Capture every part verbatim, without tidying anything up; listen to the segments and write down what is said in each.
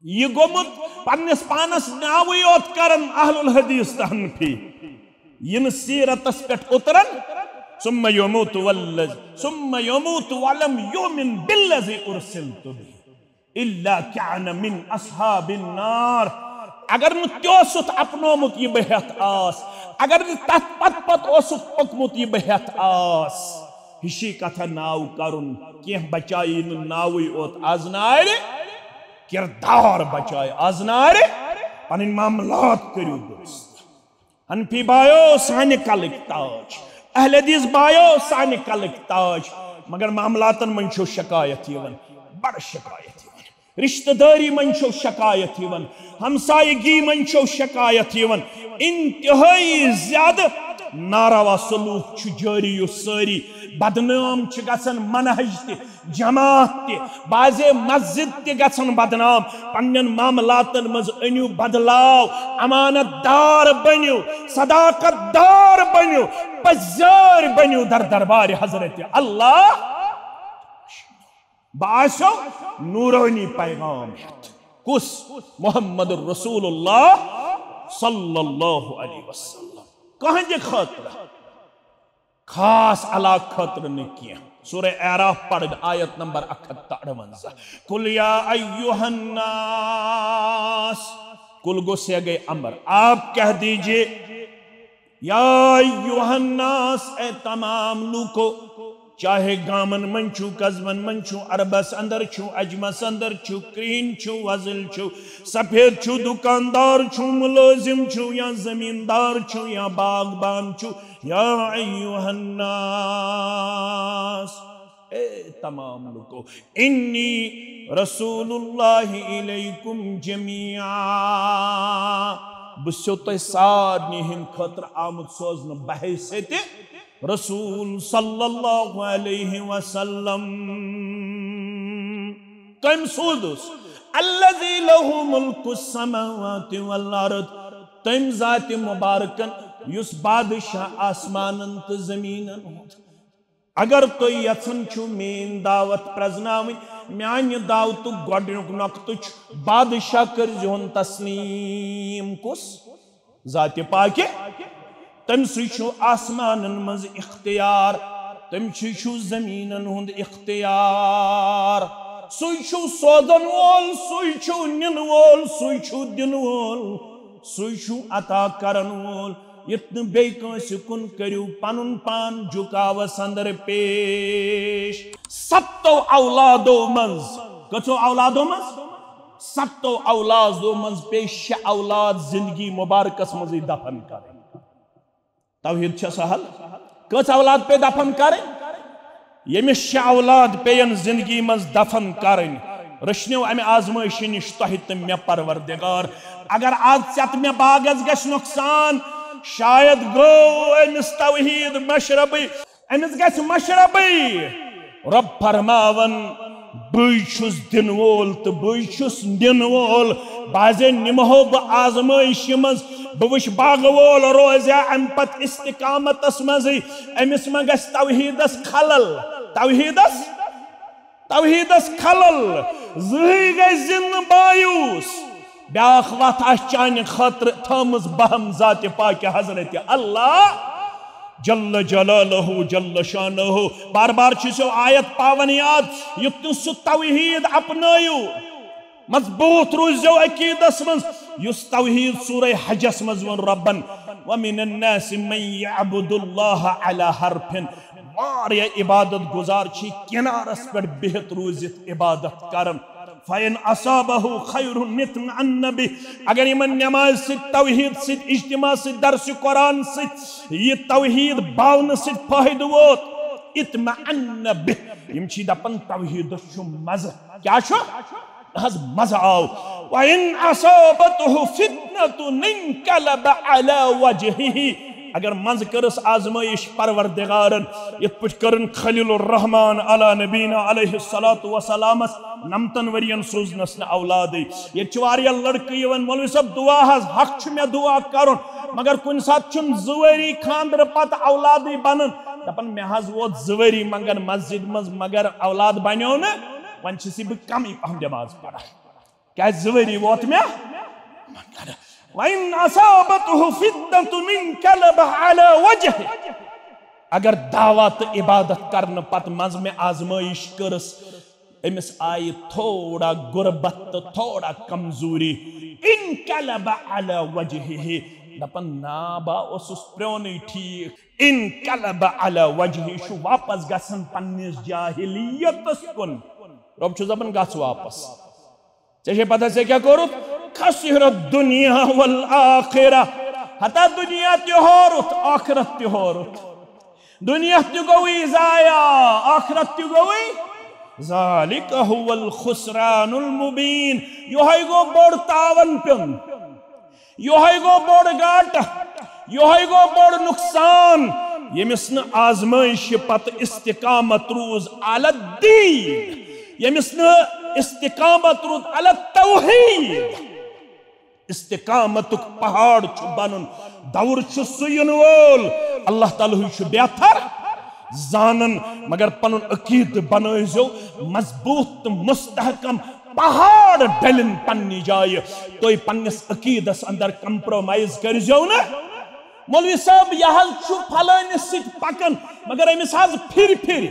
یہ گوٚمُت پننس پانس ناوٕے یوت کران اہل الحدیث تہٕ حنفی، یہ نہٕ سیرتس پٮ۪ٹھ اتران۔ ثم يموت والذي، ثم يموت ولم يؤمن بالذي أرسلت به إلا كان من أصحاب النار۔ اگر نہٕ تہِ اوسُتھ اپنومُت یہِ بہٕ ہٮ۪تھ آس، اگر نہٕ تتھ پتہٕ پتہٕ اوسُتھ پوٚکمُت یہِ بہٕ ہٮ۪تھ آس، ہِشی کتھا ناو کرُن کینٛہہ بچایی نہٕ ناوٕے اوت از نارِ، کردار بچایہِ از نارِ، پنٕنۍ معاملات کٔرِو درست۔ حنفی بایو سانہِ کلٕکۍ تاج، اہل حدیث بایو سانہِ کلٕکۍ تاج، مگر معاملاتن منٛز چھو شکایت یِوان، بڑٕ شکایت یِوان، رشتہٕ دٲری منٛز چھو شکایت یِوان، ہمسایگی منٛز چھو شکایت یِوان، انتہٲئی زیادٕ ناروا سلوک چھُ جٲری، یُس سٲری بدنام چھِ گژھان، منہج تہِ، جماعت تہِ، بعضے مسجد تہِ گژھن بدنام، پننٮ۪ن معاملاتن منٛز أنِو بدلاو، امانت دار بٔنِو، صداقت دار بٔنِو، پزیٲرۍ بٔنِو در دربارِ حضرت اللہ۔ بہٕ آسو نورانی پیغام ہٮ۪تھ۔ کُس؟ محمد رسول اللہ صلی اللہ علیہ وسلم۔ کہنٛدِ خٲطرٕ؟ خاص علاقہٕ خٲطرٕ نہٕ کینٛہہ۔ سورہ اعراف پرن، آیت نمبر اکھ ہتھ تہٕ اَرٕوَنٛزاہ۔ قل یا ایھا الناس، قل گو صیغہ امر، آپ کہہ دیجئے، یا ایھا الناس، اے تمام لوکو، چاہے گامن منٛز چھُو، قصبن منٛز چھُو، عربس اندر چھُو، عجمس اندر چھُو، کرٛہِنۍ چھُو، وۄزٕلۍ چھُو، سفید چھُو، دکاندار چھُو، ملٲزم چھُو یا زمیندار چھُو یا باغبان چھُو، یا ایھا الناس، اے تمام لوکو، انی رسول اللہ الیکم جمیعا، بہٕ چھُسو تۄہہِ سارنٕے ہٕنٛدِ خٲطرٕ آمُت سوزنہٕ بحیثیت رسول صلی اللہ علیہ وسلم۔ کٔمۍ سوٗزُس؟ الذی لہ ملک السماوات والارض، تٔمۍ ذاتِ مبارکن یُس بادشاہ آسمانن تہٕ زمینن ہُنٛد۔ اگر تُہۍ یژھان چھِو میٲنۍ دعوت پرزناوٕنۍ، میانہِ دعوتُک گۄڈٕنیُک نۄقطہٕ چھُ بادشاہ کٔرزِہُن تسلیم۔ کُس؟ ذاتِ پاکہِ۔ تٔمۍ سٕے چھُ آسمانن منٛز اختیار، تٔمۍ سٕے چھُ زمیٖنن ہُنٛد اختیار۔ سُے چھُ سوزن وول، سُے چھُ نِنہٕ وول، سُے چھُ دِنہٕ وول، سُے چھُ عطا کرن وول۔ یُتھ نہٕ بیٚیہِ کٲنٛسہِ کُن کٔرِو پنُن پان جُکاوس اندر پیش۔ ستو اولادو منٛز، کٔژو اولادو منٛز؟ ستو اولادو منٛز پیٚیہِ شےٚ اولاد زندگی مبارکس منٛزٕے دفن کرٕنۍ۔ توحید چھا سہل؟ کٔژ اولاد پیٚیہِ دفن کرٕنۍ؟ ییٚمِس شےٚ اولاد پیٚین زندگی منٛز دفن کرٕنۍ۔ رٔچھنیو امہِ آزمٲیشہِ نِش تۄہہِ تہٕ مےٚ پروردگار۔ اگر از ژےٚ تہٕ مےٚ باغس گژھِ نۄقصان، شاید گوٚو أمِس توحید مشربٕے، أمِس گژھِ مشربٕے۔ رۄب فرماوان، بٕے چھُس دِنہٕ وول تہٕ بٕے چھُس نِنہٕ وول۔ بعضے نِمہو بہٕ آزمٲیشہِ منٛز، بہٕ وٕچھِ باغہٕ وول روزیا اَمہِ پتہٕ استقامتس منٛزٕے، أمِس ما گژھِ توحیدس خلل؟ توحیدس، توحیدس خلل۔ زٕہٕے گژھِ زِنہٕ مایوس۔ بیاکھ وتھ آسہِ چانہِ خٲطرٕ تھٲومٕژ بہم ذاتِ پاکہِ حضرت اللہ جل جلالہ جل شانہ۔ بار بار چھِ سو آیت پاون یاد، یُتھ نہٕ سُہ توحید اپنٲیِو۔ مضبوط روٗززیو عقیدس منٛز، یُس توحید سورہ حجس منٛز ووٚن رۄبن، ومن الناس من یعبد اللہ علی حرف۔ واریاہ عبادت گزار چھِ کنارس پٮ۪ٹھ بِہِتھ روٗزِتھ عبادت کران۔ فَإِنْ أَصَابَهُ خَيْرٌ اطْمَأَنَّ بِهِ۔ اگر یِمن نماز سۭتۍ، توحید سۭتۍ، اجتماع سۭتۍ، درس قرآن سۭتۍ، یہِ توحید باونہٕ سۭتۍ فٲیدٕ ووت، اطمأن بِهِ، یِم چھِ دپان توحیدس چھُ مزٕ۔ کیٛاہ چھُ؟ حظ مزٕ آو۔ وَإِنْ أَصَابَتْهُ فِتْنَةٌ انْقَلَبَ عَلَى وَجْهِهِ۔ اگر منٛزٕ کٔرٕس آزمٲیش پروردگارن، یِتھ پٲٹھۍ کٔرٕن خلیل الرحمان علی نبینا علیہ الصلوۃ والسلامس نمتن ؤرین سوٗزنس نہٕ اولادٕے۔ ییٚتہِ چھِ واریاہ لڑکہٕ یِوان، "مولوی صٲب، دعا حظ، حق چھُ مےٚ دعا کرُن، مگر کُنہِ ساتہٕ چھُنہٕ زٕ ؤری خانٛدرٕ پتہٕ اولادٕے بنان۔" دپان، "مےٚ حظ ووت زٕ ؤری منٛگان مسجد منٛز، مگر اولاد بنیو نہٕ، وۄنۍ چھُس بہٕ کمٕے پہم نماز پران۔" کیازِ زٕ ؤری ووت مےٚ۔ وَإِنْ أَصَابَتْهُ فِتْنَةٌ انْقَلَبَ عَلَى وَجْهِهِ۔ اگر دعوت تہٕ عبادت کرنہٕ پتہٕ منٛز مےٚ آزمٲیش کٔرٕس، أمِس آیہِ تھوڑا غربت تہٕ تھوڑا کمزوری، انقلب علی وجہہ، دپان، نا، بہٕ اوسُس پرٛونُے ٹھیٖک۔ انقلب علی وجہہ، یہِ چھُ واپس گژھان پننِس جاہلیتس کُن۔ رۄب چھُس دپان، گژھ واپس۔ ژےٚ چھے پتہ ژےٚ کیٛاہ کوٚرُتھ؟ خسر الدنیا والآخرہ۔ ہتا دنیا تہِ ہورُتھ، آخرت تہِ ہورُتھ۔ دنیا تہِ گوٚوٕے ضایع، آخرت تہِ گوٚوٕے۔ ذالک هو الخسران المبین۔ یہوے گوٚو بوٚڑ تاون پیوٚن۔ یہوے گوٚو بوٚڑ گاٹہٕ۔ یہوے گوٚو بوٚڑ نقصان۔ ییٚمِس نہٕ آزمٲیشہِ پتہٕ استقامت روٗز علی الدین۔ ییٚمِس نہٕ استقامت روٗد علی التوحید۔ استقامتُک پہاڑ چھُ بنُن۔ دور چھُ سُہ یِنہٕ وول۔ اللہ تعالیٰ ہٕے چھُ بہتر زانان، مگر پنُن عقیدٕ بنٲوزیو مضبوط تہٕ مستحکم۔ پہاڑ ڈلن پننہِ جایہِ، تُہۍ پننِس عقیدس اندر compromise کٔرزیو نہٕ۔ مولوی صٲب، یہِ حظ چھُ فلٲنِس سۭتۍ پکان، مگر أمِس حظ پھِرِ پھِرِ،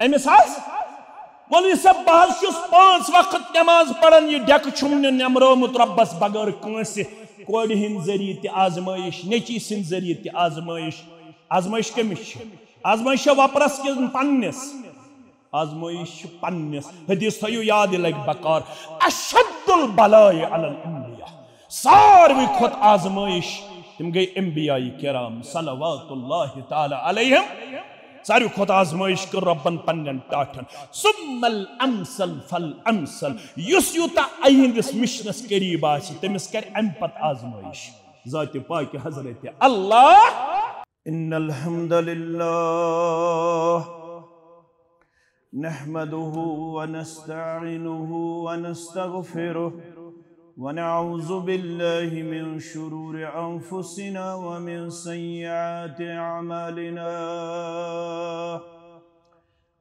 أمِس حظ مولوی صٲب، بہٕ حظ چھُس پانٛژھ وقت نماز پران، یہِ ڈیکہٕ چھُم نہٕ نٮ۪مرومُت رۄبس بغٲر کٲنٛسہِ۔ کورِ ہٕنٛدۍ ذٔریعہٕ تہِ آزمٲیش، نیٚچی سٕنٛدۍ ذٔریعہٕ تہِ آزمٲیش۔ آزمٲیش کٔمِس چھِ؟ آزمٲیش چھےٚ وۄپرس کِنہٕ پننِس؟ آزمٲیش چھِ پننِس۔ حدیث تھٲیِو یاد، یہِ لگہِ بکار۔ اشد البلاء علی الانبیاء۔ ساروی کھۄتہٕ آزمٲیش تِم گٔے انبیاء کرام صلوات اللہ تعالیٰ علیہم۔ ساروی کھۄتہٕ آزمٲیش کٔر رۄبن پننٮ۪ن ٹاٹھٮ۪ن۔ ثم الامثل فالامثل۔ یُس یوٗتاہ أہنٛدِس مِشنس قریب آسہِ، تٔمِس کرِ امہِ پتہٕ آزمٲیش ذاتِ پاکہِ حضرت اللہ۔ ان الحمد للہ نحمده ونستعينه ونستغفره، ونعوذ بالله من شرور أنفسنا ومن سيئات أعمالنا.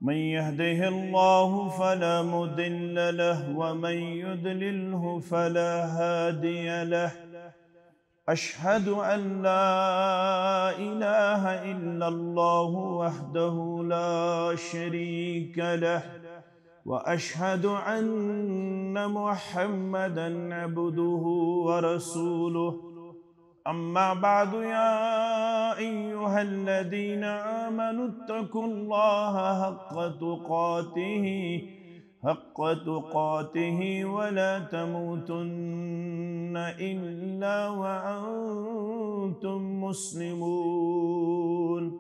من يهده الله فلا مضل له، ومن يضلله فلا هادي له. أشهد أن لا إله إلا الله وحده لا شريك له، وأشهد أن محمدا عبده ورسوله. أما بعد، يا أيها الذين آمنوا اتقوا الله حق تقاته، حق تقاته ولا تموتن إلا وأنتم مسلمون.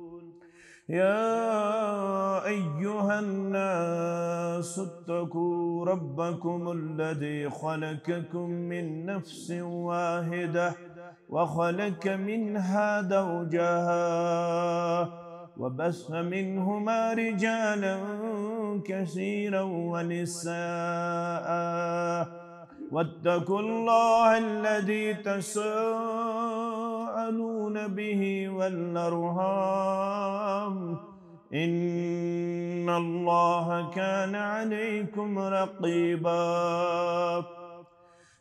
يا أيها الناس اتقوا ربكم الذي خلقكم من نفس واحدة وخلق منها زوجها وبث منهما رجالا كثيرا ونساء، واتقوا الله الذي تساءلون به والأرحام، إن الله كان عليكم رقيبا.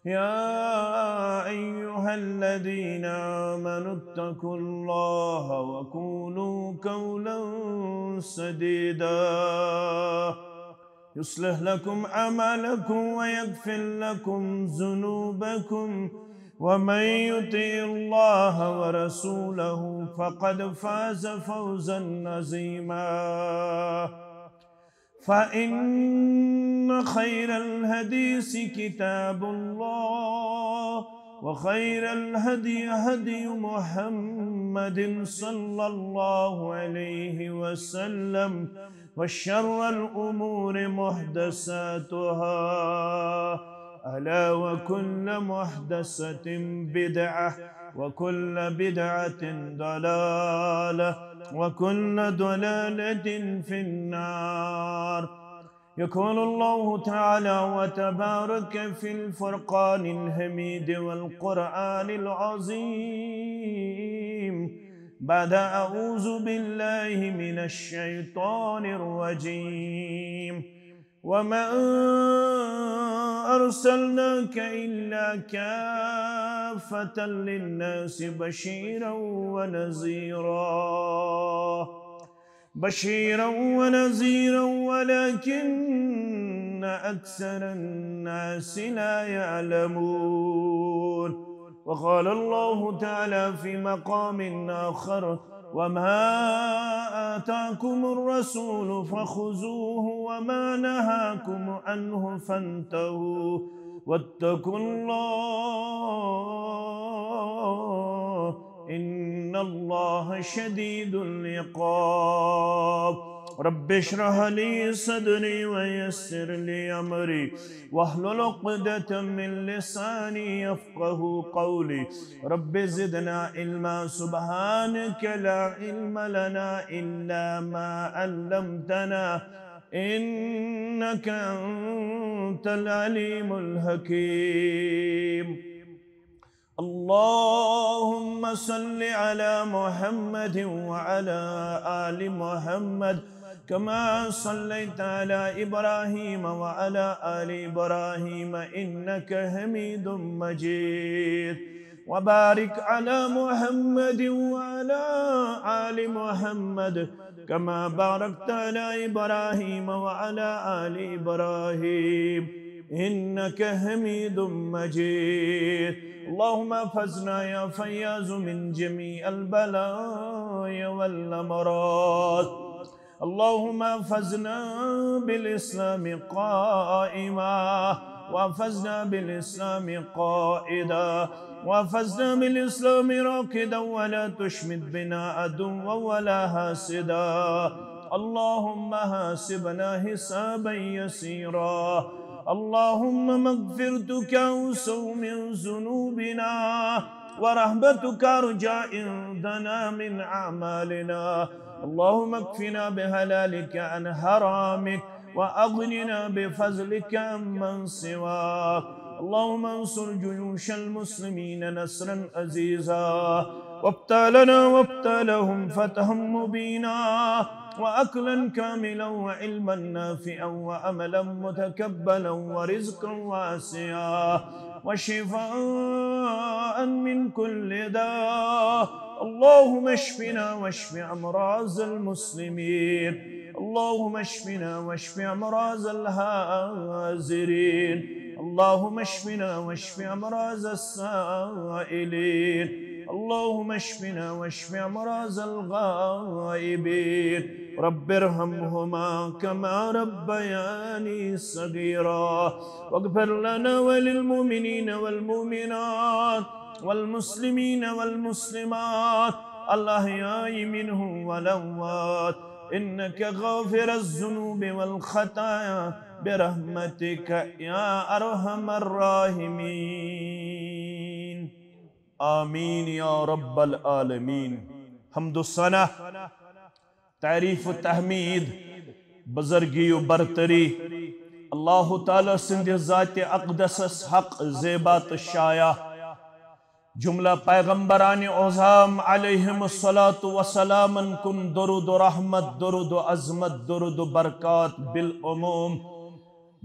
يا أيها الذين آمنوا اتقوا الله وقولوا قولا سديدا، يصلح لكم أعمالكم ويغفر لكم ذنوبكم، ومن يطع الله ورسوله فقد فاز فوزا عظيما. فإن خير الحديث كتاب الله، وخير الهدي هدي محمد صلى الله عليه وسلم، وشر الأمور محدثاتها، ألا وكل محدثة بدعة، وكل بدعة ضلالة، وكل ضلالة في النار. يقول الله تعالى وتبارك في الفرقان الحميد والقرآن العظيم بعد أعوذ بالله من الشيطان الرجيم. وما أرسلناك إلا كافة للناس بشيرا ونذيرا، بشيرا ونذيرا ولكن أكثر الناس لا يعلمون. وقال الله تعالى في مقام آخر: وما آتاكم الرسول فخذوه وما نهاكم عنه فانتهوا واتقوا الله إن الله شديد العقاب. رب اشرح لي صدري ويسر لي أمري واحلل عقدة من لساني يفقه قولي. رب زدنا علما، سبحانك لا علم لنا إلا ما علمتنا إنك أنت العليم الحكيم. اللهم صل على محمد وعلى آل محمد كما صليت على إبراهيم وعلى آل إبراهيم إنك حميد مجيد. وبارك على محمد وعلى آل محمد كما باركت على إبراهيم وعلى آل إبراهيم إنك حميد مجيد. اللهم احفظنا يا فياض من جميع البلايا والأمراض. اللهم احفظنا بالإسلام قائما، واحفظنا بالإسلام قائدا، واحفظنا بالإسلام راقدا، ولا تشمت بنا عدوا ولا حاسدا. اللهم حاسبنا حسابا يسيرا. اللهم مغفرتك أوسع من ذنوبنا، ورحمتك أرجى عندنا من أعمالنا. اللهم اكفنا بحلالك عن حرامك، وأغننا بفضلك عمن سواك. اللهم انصر جيوش المسلمين نصرا عزيزا، وابتالنا وابتالهم فتحا مبينا، وأكلا كاملا وعلما نافعا وعملا متقبلا ورزقا واسعا وشفاء من كل داء. اللهم اشفنا واشف أمراض المسلمين. اللهم اشفنا واشف أمراض الحاضرين. اللهم اشفنا واشف أمراض السائلين. اللهم اشفنا واشف أمراض الغائبين. رب ارحمهما كما ربياني صغيرا. واغفر لنا وللمؤمنين والمؤمنات والمسلمين والمسلمات الأحياء منهم والأموات إنك غافر الذنوب والخطايا برحمتك يا أرحم الراحمين. آمين يا رب العالمين. حمد و ثنا، تعریف و تحمید، بزرگی و برتری، اللہ تعالیٰ سٕنٛدِ ذاتِ اقدسس حق، زیبا تہٕ شایع۔ جملہ پیغمبران عظام علیہم الصلاۃ والسلامن کُن درود و رحمت، درود و عظمت، درود و برکات بالعموم،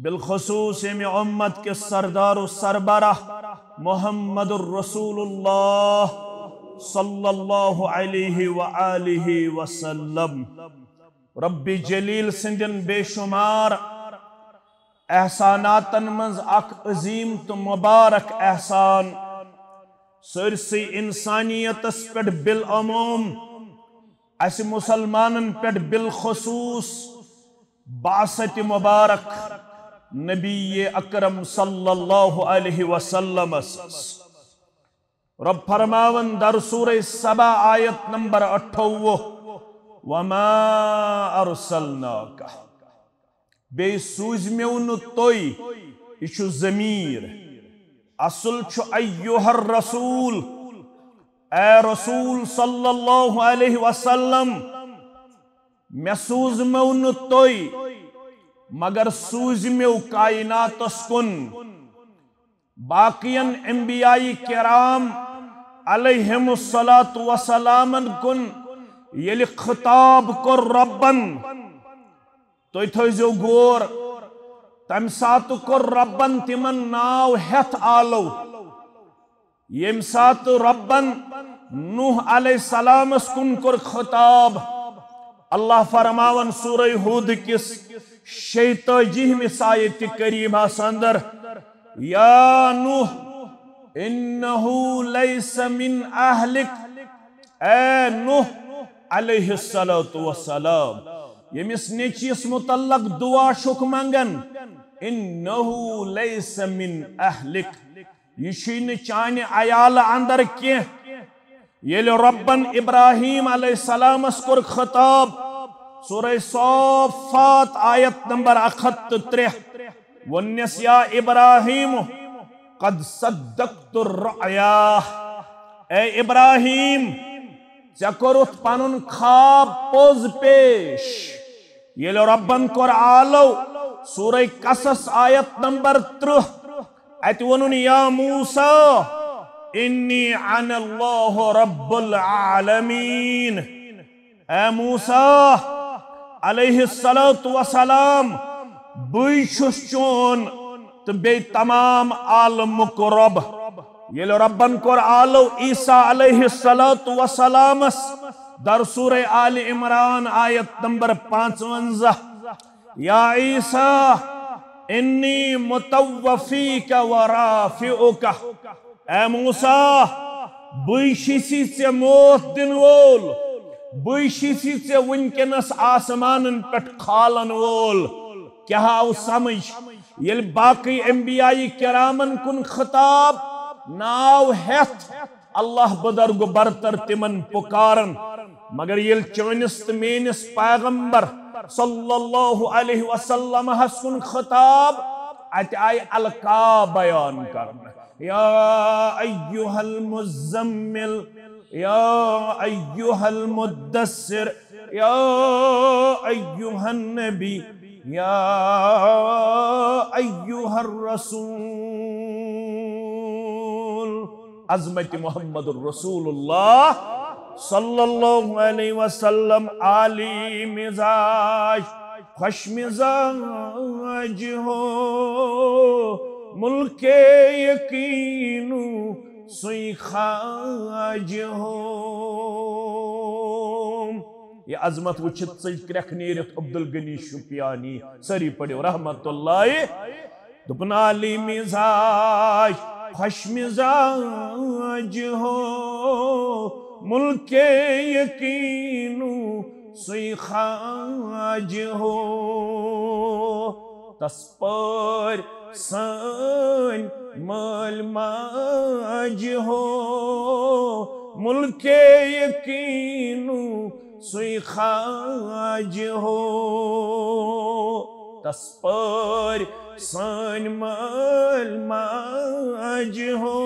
بالخصوص ییٚمہِ امت کِس سردار و سربراہ محمد الرسول اللہ صلی اللہ علیہ و آلہ وسلم۔ رب جلیل سٕنٛدٮ۪ن بے شمار احساناتن منٛز اکھ عظیم تہٕ مبارک احسان، سٲرسٕے انسانیتس پٮ۪ٹھ بالعموم، اسہِ مسلمانن پٮ۪ٹھ بالخصوص، بعثت مبارک نبی اکرم صلی اللہ علیہ وسلمس۔ رب فرماون در سورہ سبا آیت نمبر اٹھووُہ، وما ارسلناک، بیٚیہِ سوٗزۍ مےٚ نہٕ تُہۍ، یہِ چھُ ضمیٖر۔ اصل چھُ ایُّہا الرسول، اے رسول صلی اللہ علیہ وسلم، مےٚ سوٗزمو نہٕ تُہۍ، مگر سوٗزمو کائناتس کُن، باقین انبیاء کرام علیہم الصلوۃ والسلامن کُن۔ ییٚلہِ خطاب کوٚر ربن، تُہۍ تھٲیزیو غور، امہِ ساتہٕ کوٚر رۄبن تِمن ناو ہٮ۪تھ آلو۔ ییٚمہِ ساتہٕ رۄبن نوح علیہ السلامس کُن کوٚر خطاب، اللہ فرماوان سورہ ہود کِس شیٚیہِ تٲجیہمِس آیتِ کریمس اندر، یا نوح انہ لیس من اہلک، اے نوح علیہ الصلوۃ والسلام، ییٚمِس نیٚچوِس متعلق دعا چھُکھ منگان، انہ لیس من اہلک، یہِ چھُے نہٕ چانہِ عیالہٕ اندر کینٛہہ۔ ییٚلہِ رۄبن ابراہیم علیہ السلامس کوٚر خطاب، سورہ صافات آیت نمبر اکھ ہتھ تہٕ ترٛےٚ، ووٚننس، یا ابراہیم، قد صدقت الرؤیا، اے ابراہیم، ژےٚ کوٚرُتھ پنُن خواب پوٚز پیش۔ ییٚلہِ رۄبن کوٚر آلو، سورہ قصص آیت نمبر ترٕہ، اتہِ ووٚنُن، یا موسیٰ، انی انا اللہ رب العالمین۔ اے موسیٰ علیہ الصلوۃ والسلام، بٕے چھُس چون تہٕ بیٚیہِ تمام عالمُک رۄب۔ ییٚلہِ رۄبن کوٚر آلو عیسیٰ علیہ الصلوۃ والسلامس، در سورہ آل عمران آیت نمبر پانٛژونزہ، یا عیسیٰ، انی متوفیک و رافعک۔ اے موسیٰ، بٕے چھُسی ژےٚ موت دِنہٕ وول، بٕے چھُسی ژےٚ وٕنکیٚنس آسمانن پٮ۪ٹھ کھالن وول۔ کیٛاہ آو سمجھ؟ ییٚلہِ باقٕے انبیاء کرامن کُن خطاب ناو ہٮ۪تھ، اللہ بزرگ برتر تِمن پکارن، مگر ییٚلہِ چٲنِس تہٕ میٲنِس پیغمبر صلی اللہ علیہ وسلم ہس کُن خطاب، اتہِ آیہِ القاب بیان کرنہٕ۔ یا ایھا المزمل، یا ایھا المدثر، یا ایھا النبی، یا ایھا الرسول۔ عظمت محمد رسول اللہ صلی اللہ علیہ وسلم، عالی مزاج، خوش مزاج ہو، ملک یقینو سوی خاج ہو۔ یہ عظمت وچھت ژٔج کرٛٮ۪کھ نیٖرِتھ عبدالغنی شُپیانی۔ سٲری پٔرِو رحمت اللہ۔ دوٚپُن عالی مزاج، خوش مزاج ہو، ملک یقینو سوی خاج ہو۔ تس پٲرۍ سٲنۍ مٲلۍ ماجہِ ہو، مُلکے یقیٖنو سُے خاجہِ ہو۔ تس پٲرۍ سٲنۍ مٲلۍ ماجہِ ہو،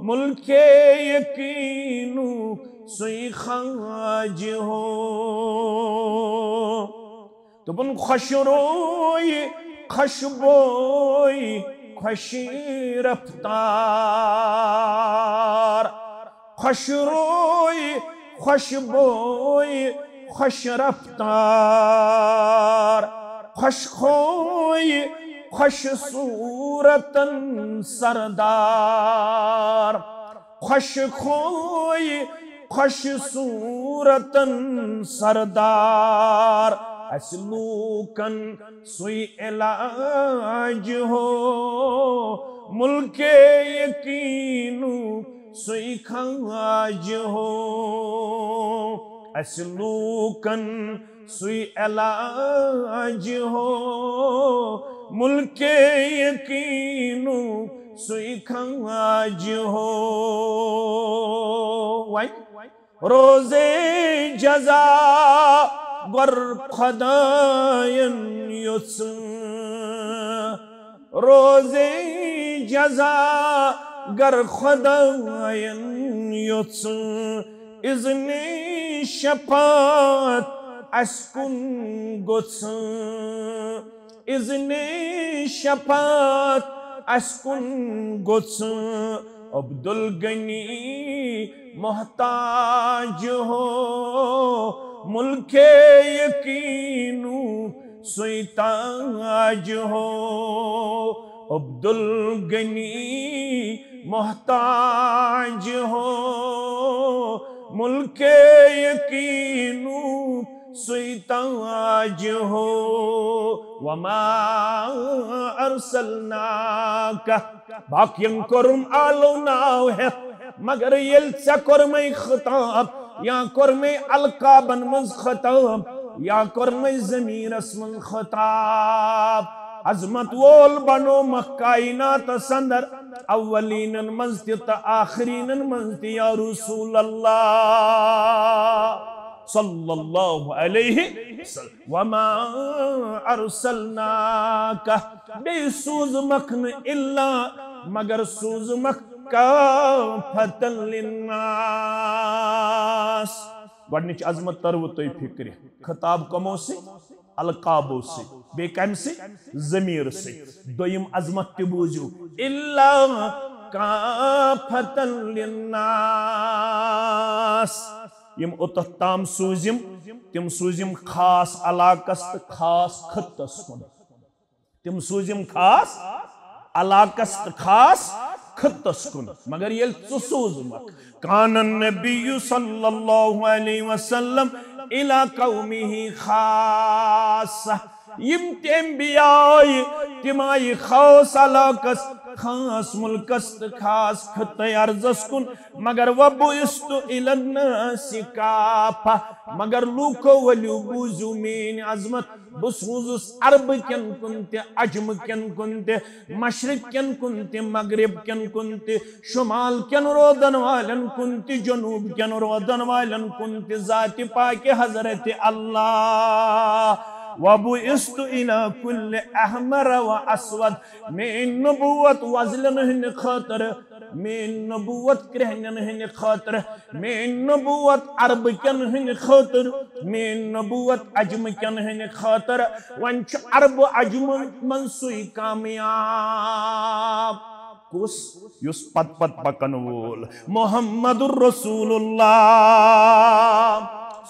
مُلکے یقیٖنو سُے خاجہِ ہو۔ دوٚپُن، خۄش روے، خۄش بوے، خۄش رفتار۔ خۄش روے، خۄش بوے، خۄش رفتار۔ خۄش خوے، خۄش صوٗرتن سردار۔ خۄش خوے، خۄش صوٗرتن سردار، اسہِ لوٗکن سُے علاج ہو، مُلکے یقیٖنو سُے خاج ہو۔ اسہِ لوٗکن سُے علاج ہو، مُلکے یقیٖنو سُے خاج ہو۔ وۄنۍ روزے جزا گر خۄدایَن یوٚژھ۔ روزے جزا گر خۄدایَن یوٚژھ۔ اذنِ شفاعت اسہِ کُن گوٚژھ۔ اذنِ شفاعت اسہِ کُن گوٚژھ۔ عبدالغنی محتاج ہو، مُلکے یقیٖنو سوی تاج ہو، عبدالغنی محتاج ہو، ملک یقینو سوی تاج ہو، وما ارسلناک۔ باقین کوٚرُم آلو ناو ہٮ۪تھ، مگر ییٚلہِ ژےٚ کوٚرمَے خطاب، یا کوٚرمَے القابن منٛز خطاب، یا کوٚرمَے ضمیرس منٛز خطاب، عظمت وول بنومکھ کائناتس اندر، اولینن منٛز تہِ تہٕ آخرینن منٛز تہِ، یا رسول اللہ صلی اللہ علیہ وسلم۔ وما ارسلناک، بیٚیہِ سوٗزمَکھ نہٕ الا، مگر سوٗزمَکھ کافة للناس۔ گۄڈٕنِچ عظمت تٔروٕ تۄہہِ فِکرِ، خطاب کمو سۭتۍ؟ القابو سۭتۍ۔ بیٚیہِ کمہِ سۭتۍ؟ ضمیٖر سۭتۍ۔ دوٚیِم عظمت تہِ بوٗزِو، الا کافة للناس۔ یِم اوٚتتھ تام سوٗزِم، تِم سوٗزِم خاص علاقس تہٕ خاص خطس کُن۔ تِم سوٗزِم خاص علاقس تہٕ خاص خطس کُن، مگر ییٚلہِ ژٕ سوٗزمَکھ، کان النبی صلی اللہ علیہ وسلم الی قومہ خاصہ۔ یِم تہِ انبیاء آیہِ، تِم آیہِ خاص علاقس، خاص مُلکس تہٕ خاص خطے ارضس کُن، مگر وبعثت الی الناس کافہ، مگر لوٗکو ؤلِو بوٗزِو میٲنۍ عظمت، بہٕ سوٗزُس عربہٕ کٮ۪ن کُن تہِ، عجمہٕ کٮ۪ن کُن تہِ، مشرق کٮ۪ن کُن تہِ، مغرب کٮ۪ن کُن تہِ، شمال کٮ۪ن روزن والٮ۪ن کُن تہِ، جنوب کٮ۪ن روزن والٮ۪ن کُن تہِ، ذاتِ پاکِ حضرت اللہ۔ وبعثت الی کل احمر و اسود، میٲنۍ نبوت وۄزلٮ۪ن ہٕنٛدِ خٲطرٕ، میٲنۍ نبوت کرٛہنٮ۪ن ہٕنٛدِ خٲطرٕ، میٲنۍ نبوت عربہٕ کٮ۪ن ہٕنٛدِ خٲطرٕ، میٲنۍ نبوت عجمہٕ کٮ۪ن ہٕنٛدِ خٲطرٕ۔ وۄنۍ چھُ عربہٕ عجمہٕ منٛز سُے کامیاب۔ کُس؟ یُس پتہٕ پتہٕ پکن وول محمد رسول اللہ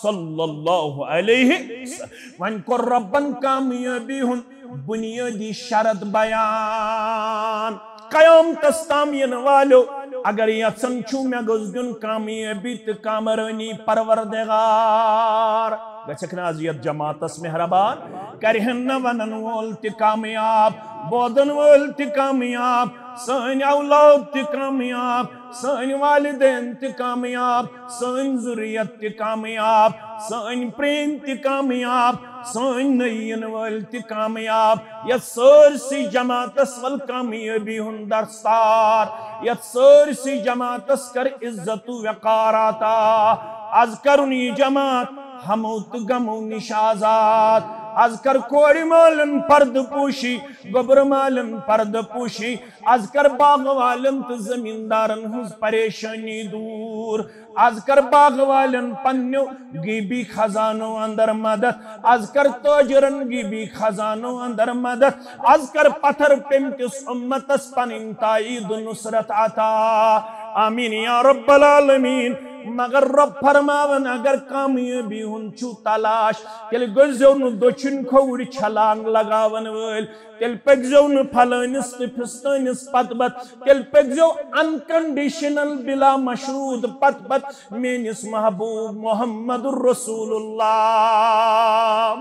صلی اللہ علیہ وسلم۔ وۄنۍ کوٚر رۄبن کامیٲبی ہُنٛد بنیٲدی شرط بیان۔ قیامتس تام ینہٕ والیو، اگر یژھان چھُو مےٚ گوٚژھ دیُن کامیٲبی تہٕ کامرٲنی پروردگار، گژھکھ نہٕ از یتھ جماعتس مہربان؟ کرِہن نہٕ ونن وول تہِ کامیاب، بوزن وٲلۍ تہِ کامیاب، سٲنۍ اولاد تہِ کامیاب، سٲنۍ والدین تہِ کامیاب، سٲنۍ ذُریت تہِ کامیاب، سٲنۍ پرٛٲنۍ تہِ کامیاب، سٲنۍ نٔے یِنہٕ وٲلۍ تہِ کامیاب۔ یتھ سٲرسٕے جماعتس ول کامیٲبی ہُنٛد درستار، یتھ سٲرسٕے جماعتس کر عزت و وقار عطا۔ از کرُن یہِ جماعت ہمو تہٕ غمو نِش آزاد۔ از کر کورِ مالن پردٕ پوشی، گوٚبرٕ مالن پردٕ پوشی۔ از کر باغ والٮ۪ن تہٕ زمیٖندارن ہٕنٛز پریشٲنی دوٗر۔ از کر باغ والٮ۪ن پننیو غیبی خزانو اندر مدد۔ از کر تاجرن غیبی خزانو اندر مدد۔ از کر پتھر پیمتِس امتس پنٕنۍ تائید و نصرت عطا۔ آمین یا رب العالمین۔ مگر رب فرماون، اگر کامیٲبی ہُنٛد چھُو تلاش، تیٚلہِ گٔژھزیو نہٕ دٔچھِنۍ کھووُرۍ چھلانگ لگاون وٲلۍ۔ تیٚلہِ پٔکۍزیو نہٕ پھلٲنِس تہٕ پھِستٲنِس پتہٕ پتہٕ، تیٚلہِ پٔکۍزیو unconditional بلا مشروط پتہٕ پتہٕ میٲنِس محبوب محمد رسول اللہ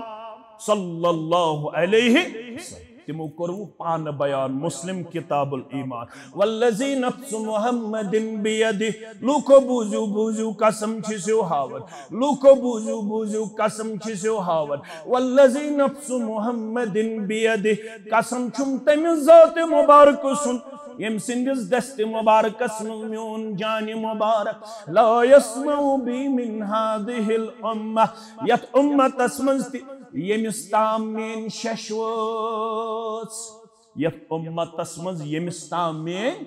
صلی اللہ علیہ وسلم۔ تِمو کوٚروٕ پانہٕ بیان، مسلم کتاب الایمان۔ والذی نفس محمد بیدہ۔ لوٗکو بوٗزِو، بوٗزِو، قسم چھِ سیو ہاوان۔ لوٗکو بوٗزِو، بوٗزِو، قسم چھِ سیو ہاوان۔ والذی نفس محمد بیدہ، قسم چھُم تٔمِس ذات مبارکہٕ سُنٛد، ییٚمہِ سٕنٛدِس دستِ مبارکس منٛز میون جانِ مبارک، لا یسمع بی من هذه الامة، یتھ امتس منٛز تہِ ییٚمِس تام میٲنۍ شش وٲژ، یتھ امتس منٛز ییٚمِس تام میٲنۍ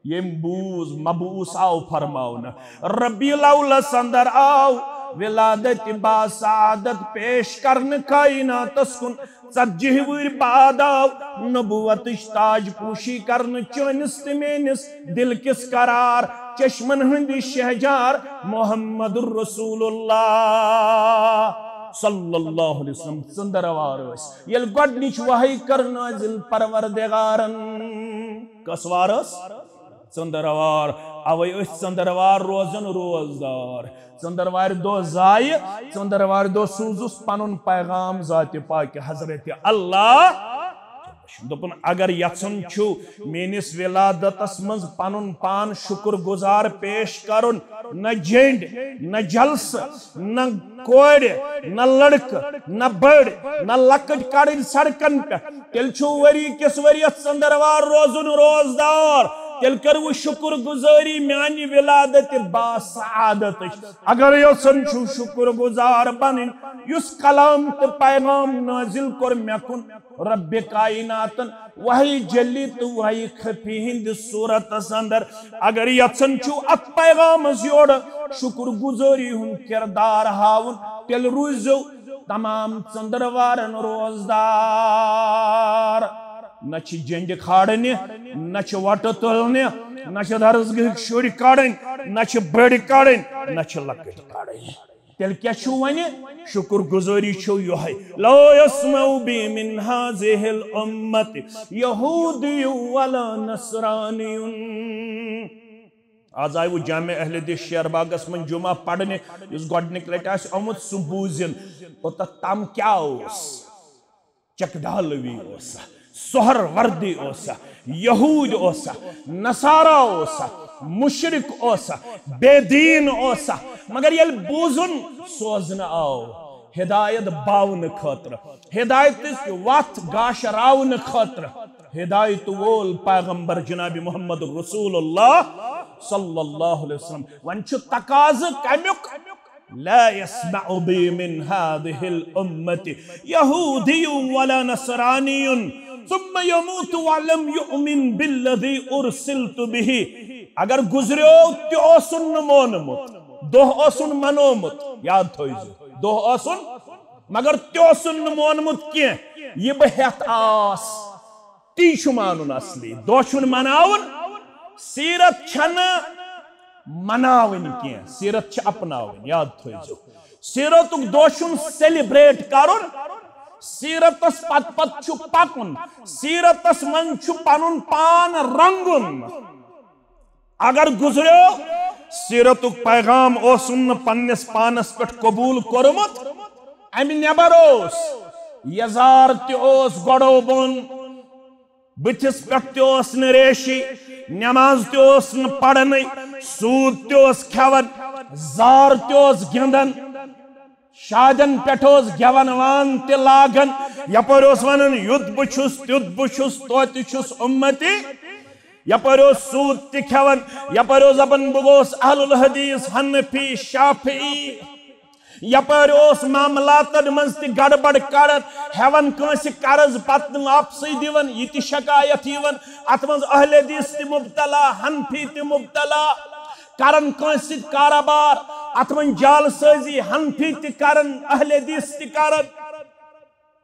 ییٚمۍ بوٗز، مبعوث آو فرماونہٕ۔ ربیع الاولس اندر آو ولادت با سعادت پیش کرنہٕ کائناتس کُن۔ ژتجی وُہٕرۍ بعد آو نبوتٕچ تاج پوشی کرنہٕ چٲنِس تہٕ میٲنِس دل کِس قرار، چشمن ہٕنٛدِ شہجار محمد رسول اللہ صلی اللہ علیہ وسلم ژٔنٛدٕروار ٲسۍ، ییٚلہِ گۄڈٕنِچ وحی کٔر نٲزِل پروردگارن۔ کۄس وار ٲس؟ ژٔنٛدٕروار۔ اوے ٲسۍ ژٔنٛدٕروار روزان روزدار۔ ژٔنٛدٕروارِ دۄہ زایہِ، ژٔنٛدٕروارِ دۄہ سوٗزُس پنُن پیغام ذاتِ پاکہِ حضرت اللہ۔ دوٚپُن، اگر یژھان چھُو میٲنِس ولادتس منٛز پنُن پان شُکر گُزار پیش کرُن، نہ جینڈ، نہ جلسہٕ، نہ کورِ، نہ لڑکہٕ، نہ بٔڑ، نہ لۄکٕٹۍ کڑٕنۍ سڑکن پٮ۪ٹھ، تیٚلہِ چھُو ؤری کِس ؤرِیَس ژٔنٛدٕروار روزُن روزدار۔ تیٚلہِ کٔروٕ شُکر گُزٲری میانہِ ولادت باسعادتٕچ۔ اگر یژھان چھُو شُکر گُزار بنٕنۍ، یُس کلام تہٕ پیغام نٲزِل کوٚر مےٚ کُن ربِ کائناتن وحی جلی تہٕ وحی خفی ہٕنٛدِس صورتس اندر، اگر یژھان چھُو اتھ پیغامس یورٕ شُکر گُزٲری ہُنٛد کردار ہاوُن، تیٚلہِ روٗزِو تمام ژٔنٛدٕروارن روزدار۔ نہ چھِ جینڈِ کھالنہِ، نہ چھِ وۄٹہٕ تُلنہِ، نہ چھِ درسگاہٕکۍ شُرۍ کڑٕنۍ، نہ چھِ بٔڑۍ کڑٕنۍ، نہ چھِ لۄکٕٹۍ کڑٕنۍ۔ تیٚلہِ کیٛاہ چھُو وَنہِ؟ شُکر گُزٲری چھو یِہوٚے، لا یسمع بی من هذه الأمة یہودی ولا نصرانی۔ آز آیہِ وۄنۍ جامع اہل حدیث شیر باغس منٛز جمعہ پرنہِ، یُس گۄڈٕنِکۍ لٹہِ آسہِ آمُت، سُہ بوٗزِن۔ اوٚتتھ تام کیٛاہ اوس؟ چکڈالوی اوسا، سہروردی اوسا، یہود اوسا، نصارا اوسا، مشرک اوسا، بے دین اوسا، مگر ییٚلہِ بوٗزُن سوزنہٕ آو ہدایت باونہٕ خٲطرٕ، ہدایتٕچ وتھ گاشراونہٕ خٲطرٕ، ہدایت وول پیغمبر جناب محمد رسول اللہ صلی اللہ علیہ وسلم۔ وۄنۍ چھُ تقاضہٕ کمیُک؟ لا يسمع بي من هذه الأمة يهودي ولا نصراني ثم يموت ولم يؤمن بالذي أرسلت به۔ اگر گزریو تہِ اوسُن نہٕ مونمُت، دۄہ اوسُن منومُت، یاد تھٲیزیو، دۄہ اوسُن، مگر تہِ اوسُن نہٕ مونمُت کینٛہہ، یہِ بہٕ ہٮ۪تھ آس۔ تی چھُ مانُن اصلی۔ دۄہ چھُنہٕ مناوُن، سیرت چھَنہٕ مناوٕنۍ کینٛہہ، سیرت چھِ اپناوٕنۍ، یاد تھٲیزیو۔ سیرتُک دۄہ چھُنہٕ سیلیبریٹ کرُن، سیرتس پتہٕ پتہٕ چھُ پکُن، سیرتس منٛز چھُ پنُن پان رنگُن۔ اگر گزریو، سیرتُک پیغام اوسُن نہٕ پننِس پانس پٮ۪ٹھ قبول کوٚرمُت، امہِ نٮ۪بر اوس، یزار تہِ اوس گۄڈو بۄن، بٕتھِس پٮ۪ٹھ تہِ اوس نہٕ ریشی، نماز تہِ اوس نہٕ پرنٕے، سوٗد تہِ اوس کھٮ۪وان، زار تہِ اوس گِنٛدان، شادن پٮ۪ٹھ اوس گٮ۪ون وان تہِ لاگان، یپٲرۍ اوس ونان، یُتھ بہٕ چھُس، تیُتھ بہٕ چھُس، توتہِ چھُس اُمتی۔ یپٲرۍ اوس سوٗد تہِ کھٮ۪وان، یپٲرۍ اوس دپان، بہٕ گوس اہل الحدیث، حنفی، شافعی۔ یپٲرۍ اوس معاملاتن منٛز تہِ گڑبڑ کران، ہٮ۪وان کٲنٛسہِ قرض پتہٕ نہٕ واپسٕے دِوان، یہِ تہِ شکایت یِوان۔ اتھ منٛز اہل حدیث تہِ مبتلا، حنفی تہِ مبتلا، کران کٲنٛسہِ سۭتۍ کارٕبار، اتھ منٛز جعل سٲزی، حنفی تہِ کران، اہل حدیث تہِ کران۔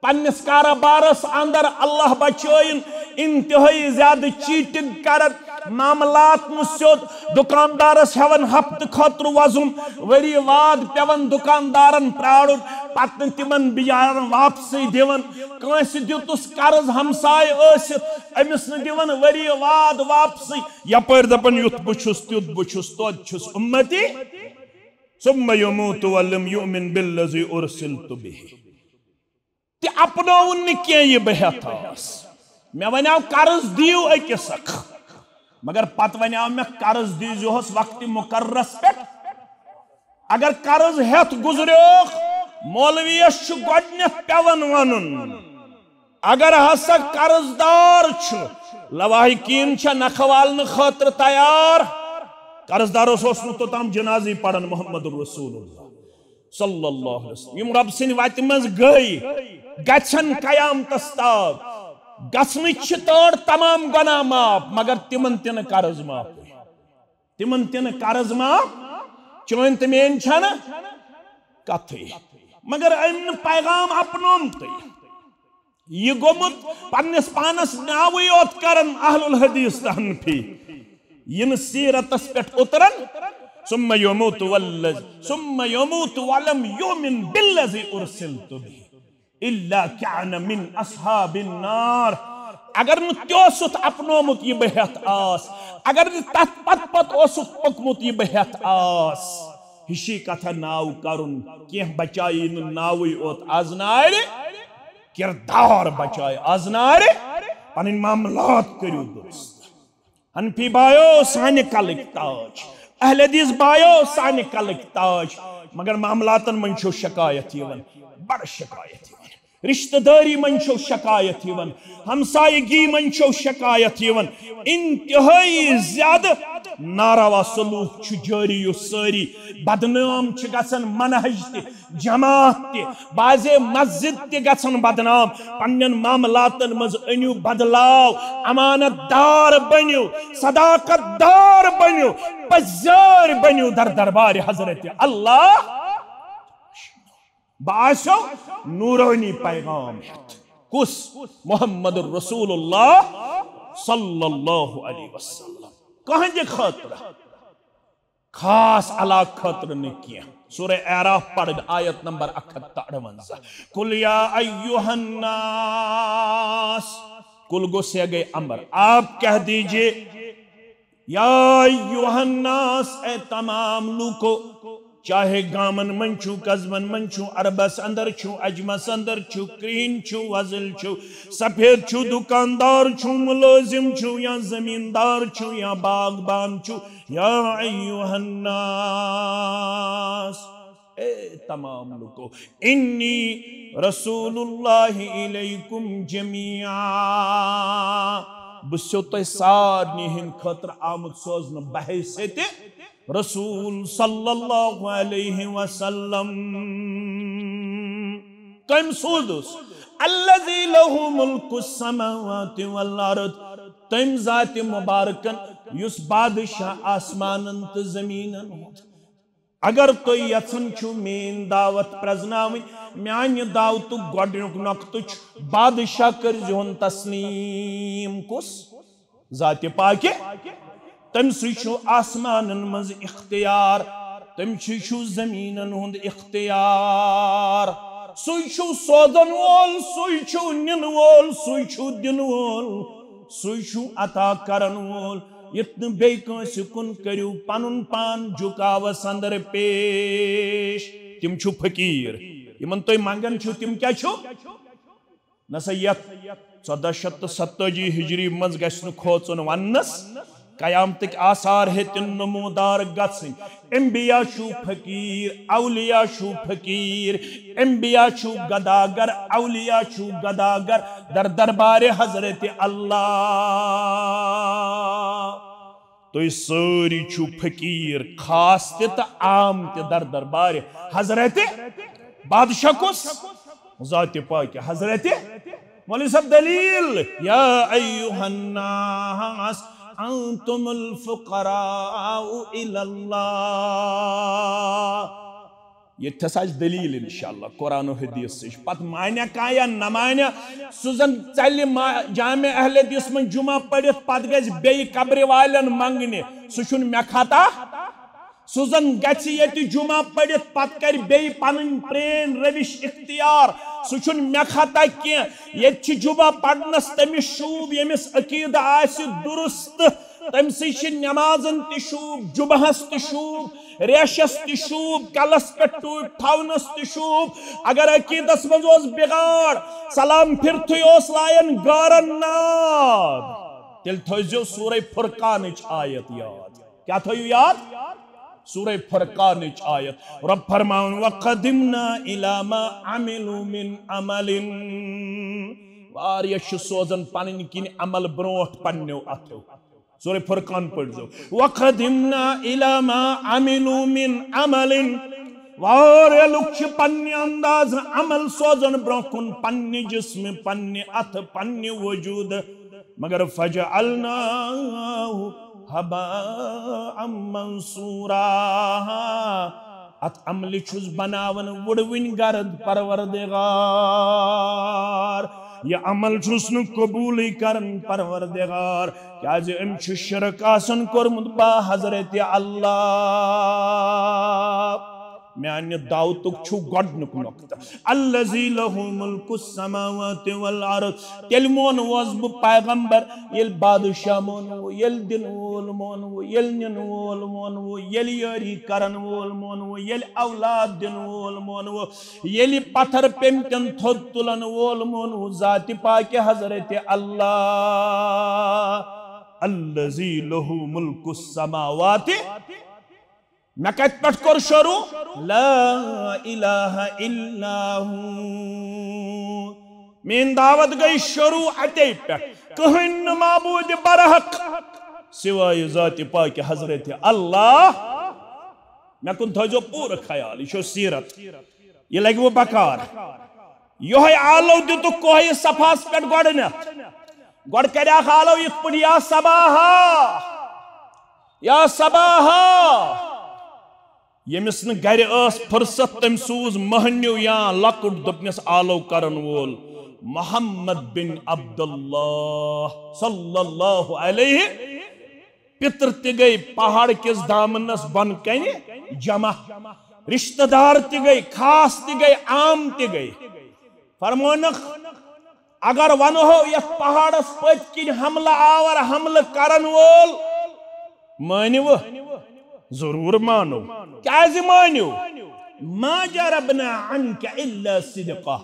پننِس کارٕبارس اندر اللہ بچٲیِن انتہٲئی زیادٕ چیٹنگ کران، معاملات نہٕ سیوٚد، دُکاندارس ہٮ۪وان ہفتہٕ خٲطرٕ وۄزُم، ؤری واد پٮ۪وان دُکاندارن پرارُن، پتہٕ نہٕ تِمن بِچارن واپسٕے دِوان۔ کٲنٛسہِ دیُتُس قرض ہمسایہِ ٲسِتھ، أمِس نہٕ دِوان ؤری واد واپسٕے۔ یپٲرۍ دپان، یُتھ بہٕ چھُس، تیُتھ بہٕ چھُس، توتہِ چھُس اُمتی۔ ثم يموت ولم يؤمن بالذي أرسلت به۔ تہِ اپنووُن نہٕ کینٛہہ یہِ بہٕ ہٮ۪تھ آس۔ مےٚ ونیاو قرض دِیِو أکِس اکھ، مگر پتہٕ ونیاو مےٚ قرض دیٖزِہوس وقتِ مقررس پٮ۪ٹھ۔ اگر قرض ہٮ۪تھ گُزریوکھ، مولویس چھُ گۄڈٕنٮ۪تھ پٮ۪وان ونُن، اگر ہسا قرض دار چھُ، لواحقین چھےٚ نکھٕ والنہٕ خٲطرٕ تیار۔ قرض دارس اوس نہٕ توٚتام جنازٕے پران محمد رسول اللہ۔ صلی اللہ علیہ وسلم۔ یِم رب سٕنٛدِ وتہِ منٛز گٔے، گژھن قیامتس تام۔ گژھنٕچ چھِ تٲر تمام گۄناہ معاف، مگر تِمن تہِ نہٕ قرض معافٕے۔ تِمن تہِ نہٕ قرض معاف، چٲنۍ تہٕ میٲنۍ چھنہٕ کتھٕے۔ مگر أمۍ نہٕ پیغام اپنومتٕے۔ یہِ گوٚمُت پننِس پانس ناوٕے یوت کران اہل الحدیث تہٕ حنفی۔ یہِ نہٕ سیرتس پٮ۪ٹھ اُتران، ثم يموت والذي ثم يموت ولم يؤمن بالذي أرسلت به إلا كان من أصحاب النار۔ اگر نہٕ تہِ اوسُتھ اپنومُت یہِ بہٕ ہٮ۪تھ آس، اگر نہٕ تتھ پتہٕ پتہٕ اوسُتھ پوٚکمُت یہِ بہٕ ہٮ۪تھ آس، ہِشی کتھا ناو کرُن کینٛہہ بچایی نہٕ ناوٕے اوت از نارِ، کردار بچایہِ از نارِ، پنٕنۍ معاملات کٔرِو درست۔ حنفی بایو، سانہِ کلٕکۍ تاج، اہل حدیث بایو، سانہِ کلٕکۍ تاج، مگر معاملاتن منٛز چھو شکایت یِوان، بڑٕ شکایت یِوان، رشتہٕ دٲری منٛز چھو شکایت یِوان، ہمسایگی منٛز چھو شکایت یِوان۔ انتہٲئی زیادٕ ناروا سلوک چھُ جٲری، یُس سٲری بدنام چھِ گژھان، منہج تہِ، جماعت تہِ، بعضے مسجد تہِ گژھن بدنام۔ پننٮ۪ن معاملاتن منٛز أنِو بدلاو، امانت دار بٔنِو، صداقت دار بٔنِو، پزیٲرۍ بٔنِو در دربارِ حضرت اللہ۔ بہٕ آسیو نورانی پیغام ہٮ۪تھ۔ کُس؟ محمد رسول اللہ صلی اللہ علیہ وسلم۔ کٕہٕنٛدِ خٲطرٕ خاص علاقہٕ خٲطرٕ نہٕ کینٛہہ۔ سورہ اعراف پرٕنۍ، آیت نمبر اکھ ہتھ تہٕ اَرٕوَنٛزاہ۔ قل یا ایھا الناس، قل گو صیغہ امر، آپ کہہ دیجئے، یا ایھا الناس، اے تمام لوکو، چاہے گامن منٛز چھُو، قصبن منٛز چھُو، عربس اندر چھُو، عجمس اندر چھُو، کرٛہِنۍ چھُو، وۄزٕلۍ چھُو، سفید چھُو، دکاندار چھُو، ملٲزم چھُو یا زمیندار چھُو یا باغبان چھُو، یا ایھا الناس، اے تمام لوکو، انی رسول اللہ الیکم جمیعا، بہٕ چھُسو تۄہہِ سارنٕے ہٕنٛدِ خٲطرٕ آمُت سوزنہٕ بحیثیت رسول صلی اللہ علیہ وسلم۔ کٔمۍ سوٗزُس؟ الذی لہ ملک السماوات والارض، تٔمۍ ذاتِ مبارکن یُس بادشاہ آسمانن تہٕ زمینن ہُنٛد۔ اگر تُہۍ یژھان چھِو میٲنۍ دعوت پرزناوٕنۍ، میانہِ دعوتُک گۄڈٕنیُک نۄقطہٕ چھُ بادشاہ کٔرزِہُن تسلیم۔ کُس؟ ذاتِ پاکہِ۔ تٔمۍ سٕے چھُ آسمانن منٛز اختیار، تٔمۍ سٕے چھُ زمیٖنن ہُنٛد اختیار۔ سُے چھُ سوزن وول، سُے چھُ نِنہٕ وول، سُے چھُ دِنہٕ وول، سُے چھُ عطا کرن وول۔ یُتھ نہٕ بیٚیہِ کٲنٛسہِ کُن کٔرِو پنُن پان جُکاوس اندر پیش۔ تِم چھُ فقیٖر، یِمن تُہۍ منٛگان چھِو، تِم کیٛاہ چھِو؟ نسا یتھ ژۄدہ شیٚتھ تہٕ ستٲجی ہجری منٛز گژھِ نہٕ کھوژُن وننس، قیامتٕکۍ آثار ہیٚتِن نمودار گژھٕنۍ۔ انبیاء چھُو فقیٖر، اولیاء چھُو فقیٖر، انبیاء چھُو گداگر، اولیاء چھُو گداگر در دربارِ حضرت اللہ۔ تُہۍ سٲری چھِو فقیٖر، خاص تہِ تہٕ عام تہِ در دربارِ حضرت بادشاہ کُس؟ ذاتِ پاکہِ حضرت۔ مولوی صٲب دلیٖل، یا ایھا الناس انتم الفقراء الی اللہ۔ ییٚتہِ ہسا آسہِ دلیٖل انشاءاللہ قرآن و حدیث سۭتۍ۔ پتہٕ مانیا کانٛہہ یا نہ مانیا، سُہ زن ژلہِ ما-، جامع اہل حدیث منٛز جمعہ پٔرِتھ، پتہٕ گژھِ بیٚیہِ قبرِ والٮ۪ن منٛگنہِ، سُہ چھُنہٕ مےٚ خطا۔ سُہ زن گژھِ ییٚتہِ جمعہ پٔرِتھ، پتہٕ کرِ بیٚیہِ پنٕنۍ پرٛٲنۍ روش اختیار، سُہ چھُنہٕ مےٚ خطا کینٛہہ۔ ییٚتہِ چھِ جمعہ پرنس تٔمِس شوٗب، ییٚمِس عقیدٕ آسہِ درست۔ تٔمۍ سٕے چھِ نمازن تہِ شوٗب، جمعہس تہِ شوٗب، ریشس تہِ شوٗب، کلس پٮ۪ٹھ ٹوٗپۍ تھاونس تہِ شوٗب۔ اگر عقیدس منٛز اوس بگاڑ، سلام پھرتھٕے اوس لایان گارن ناد، تیٚلہِ تھٲوزیو سورہ فرقانٕچ آیت یاد۔ کیٛاہ تھٲیِو یاد؟ سورہ فرقانٕچ آیت۔ رۄب فرماوان، وقدمنا الی ما عملوا من عمل۔ واریاہ چھِ سوزان پنٕنۍ کِنۍ عمل برونٛٹھ پننیو اتھو۔ سورہ فرقان پٔرۍزیو۔ وقدمنا الی ما عملوا من عمل۔ واریاہ لُکھ چھِ پننہِ اندازٕ عمل سوزان برونٛہہ کُن، پننہِ جسمہٕ، پننہِ اتھٕ، پننہِ وجوٗدٕ۔ مگر فجعلناه هباء منثورا۔ اتھ عملہِ چھُس بناوان وُڑوٕنۍ گرد پروردگار۔ یہِ عمل چھُس نہٕ قبوٗلٕے کران پروردگار، کیازِ أمۍ چھُ شرک آسان کوٚرمُت با حضرت اللہ۔ میانہِ دعوتُک چھُ گۄڈٕنیُک نۄقطہٕ، الذی لہ ملک السماوات والارض۔ تیٚلہِ مونوس بہٕ پیغمبر، ییٚلہِ بادشاہ مونوٕ، ییٚلہِ دِنہٕ وول مونوٕ، ییٚلہِ نِنہٕ وول مونوٕ، ییٚلہِ یٲری کرن وول مونوٕ، ییٚلہِ اولاد دِنہٕ وول مونوٕ، ییٚلہِ پتھر پیمتٮ۪ن تھوٚد تُلن وول مونوٕ، ذاتِ پاکِ حضرت اللہ، الذی لہ ملک السماوات۔ مےٚ کتہِ پٮ۪ٹھ کوٚر شروع؟ لا الہ الا ہو۔ میٲنۍ دعوت گٔے شروع اتے پٮ۪ٹھ۔ کٕہٕنۍ نہٕ معبوٗدِ برحق سوائے ذاتِ پاکِ حضرت اللہ۔ مےٚ کُن تھٲیزیو پوٗرٕ خیال، یہِ چھو سیرت، یہِ لگہِ وۄنۍ بکار۔ یِہوٚے آلو دِتُکھ کوہہِ صفاہس پٮ۪ٹھ گۄڈٕنٮ۪تھ۔ گۄڈٕ کریاکھ آلو یِتھ پٲٹھۍ، یا صباحا، یا صباحا۔ ییٚمِس نہٕ گرِ ٲس فرصت، تٔمۍ سوٗز مٔہنیو یا لۄکُٹ، دوٚپنس آلو کرن وول محمد بن عبداللہ صلی اللہ علیہ۔ پِتٕر تہِ گٔے پہاڑ کِس دامنس بۄن کنہِ جمع، رشتہٕ دار تہِ گٔے، خاص تہِ گٔے، عام تہِ گٔے۔ فرمونکھ، اگر ونہو یتھ پہاڑس پٔتۍ کِنۍ حملہٕ آور، حملہٕ کرن وول مٲنِو؟ ضرور مانو۔ کیازِ مٲنِو؟ ما جربنا عنك الا صدقا۔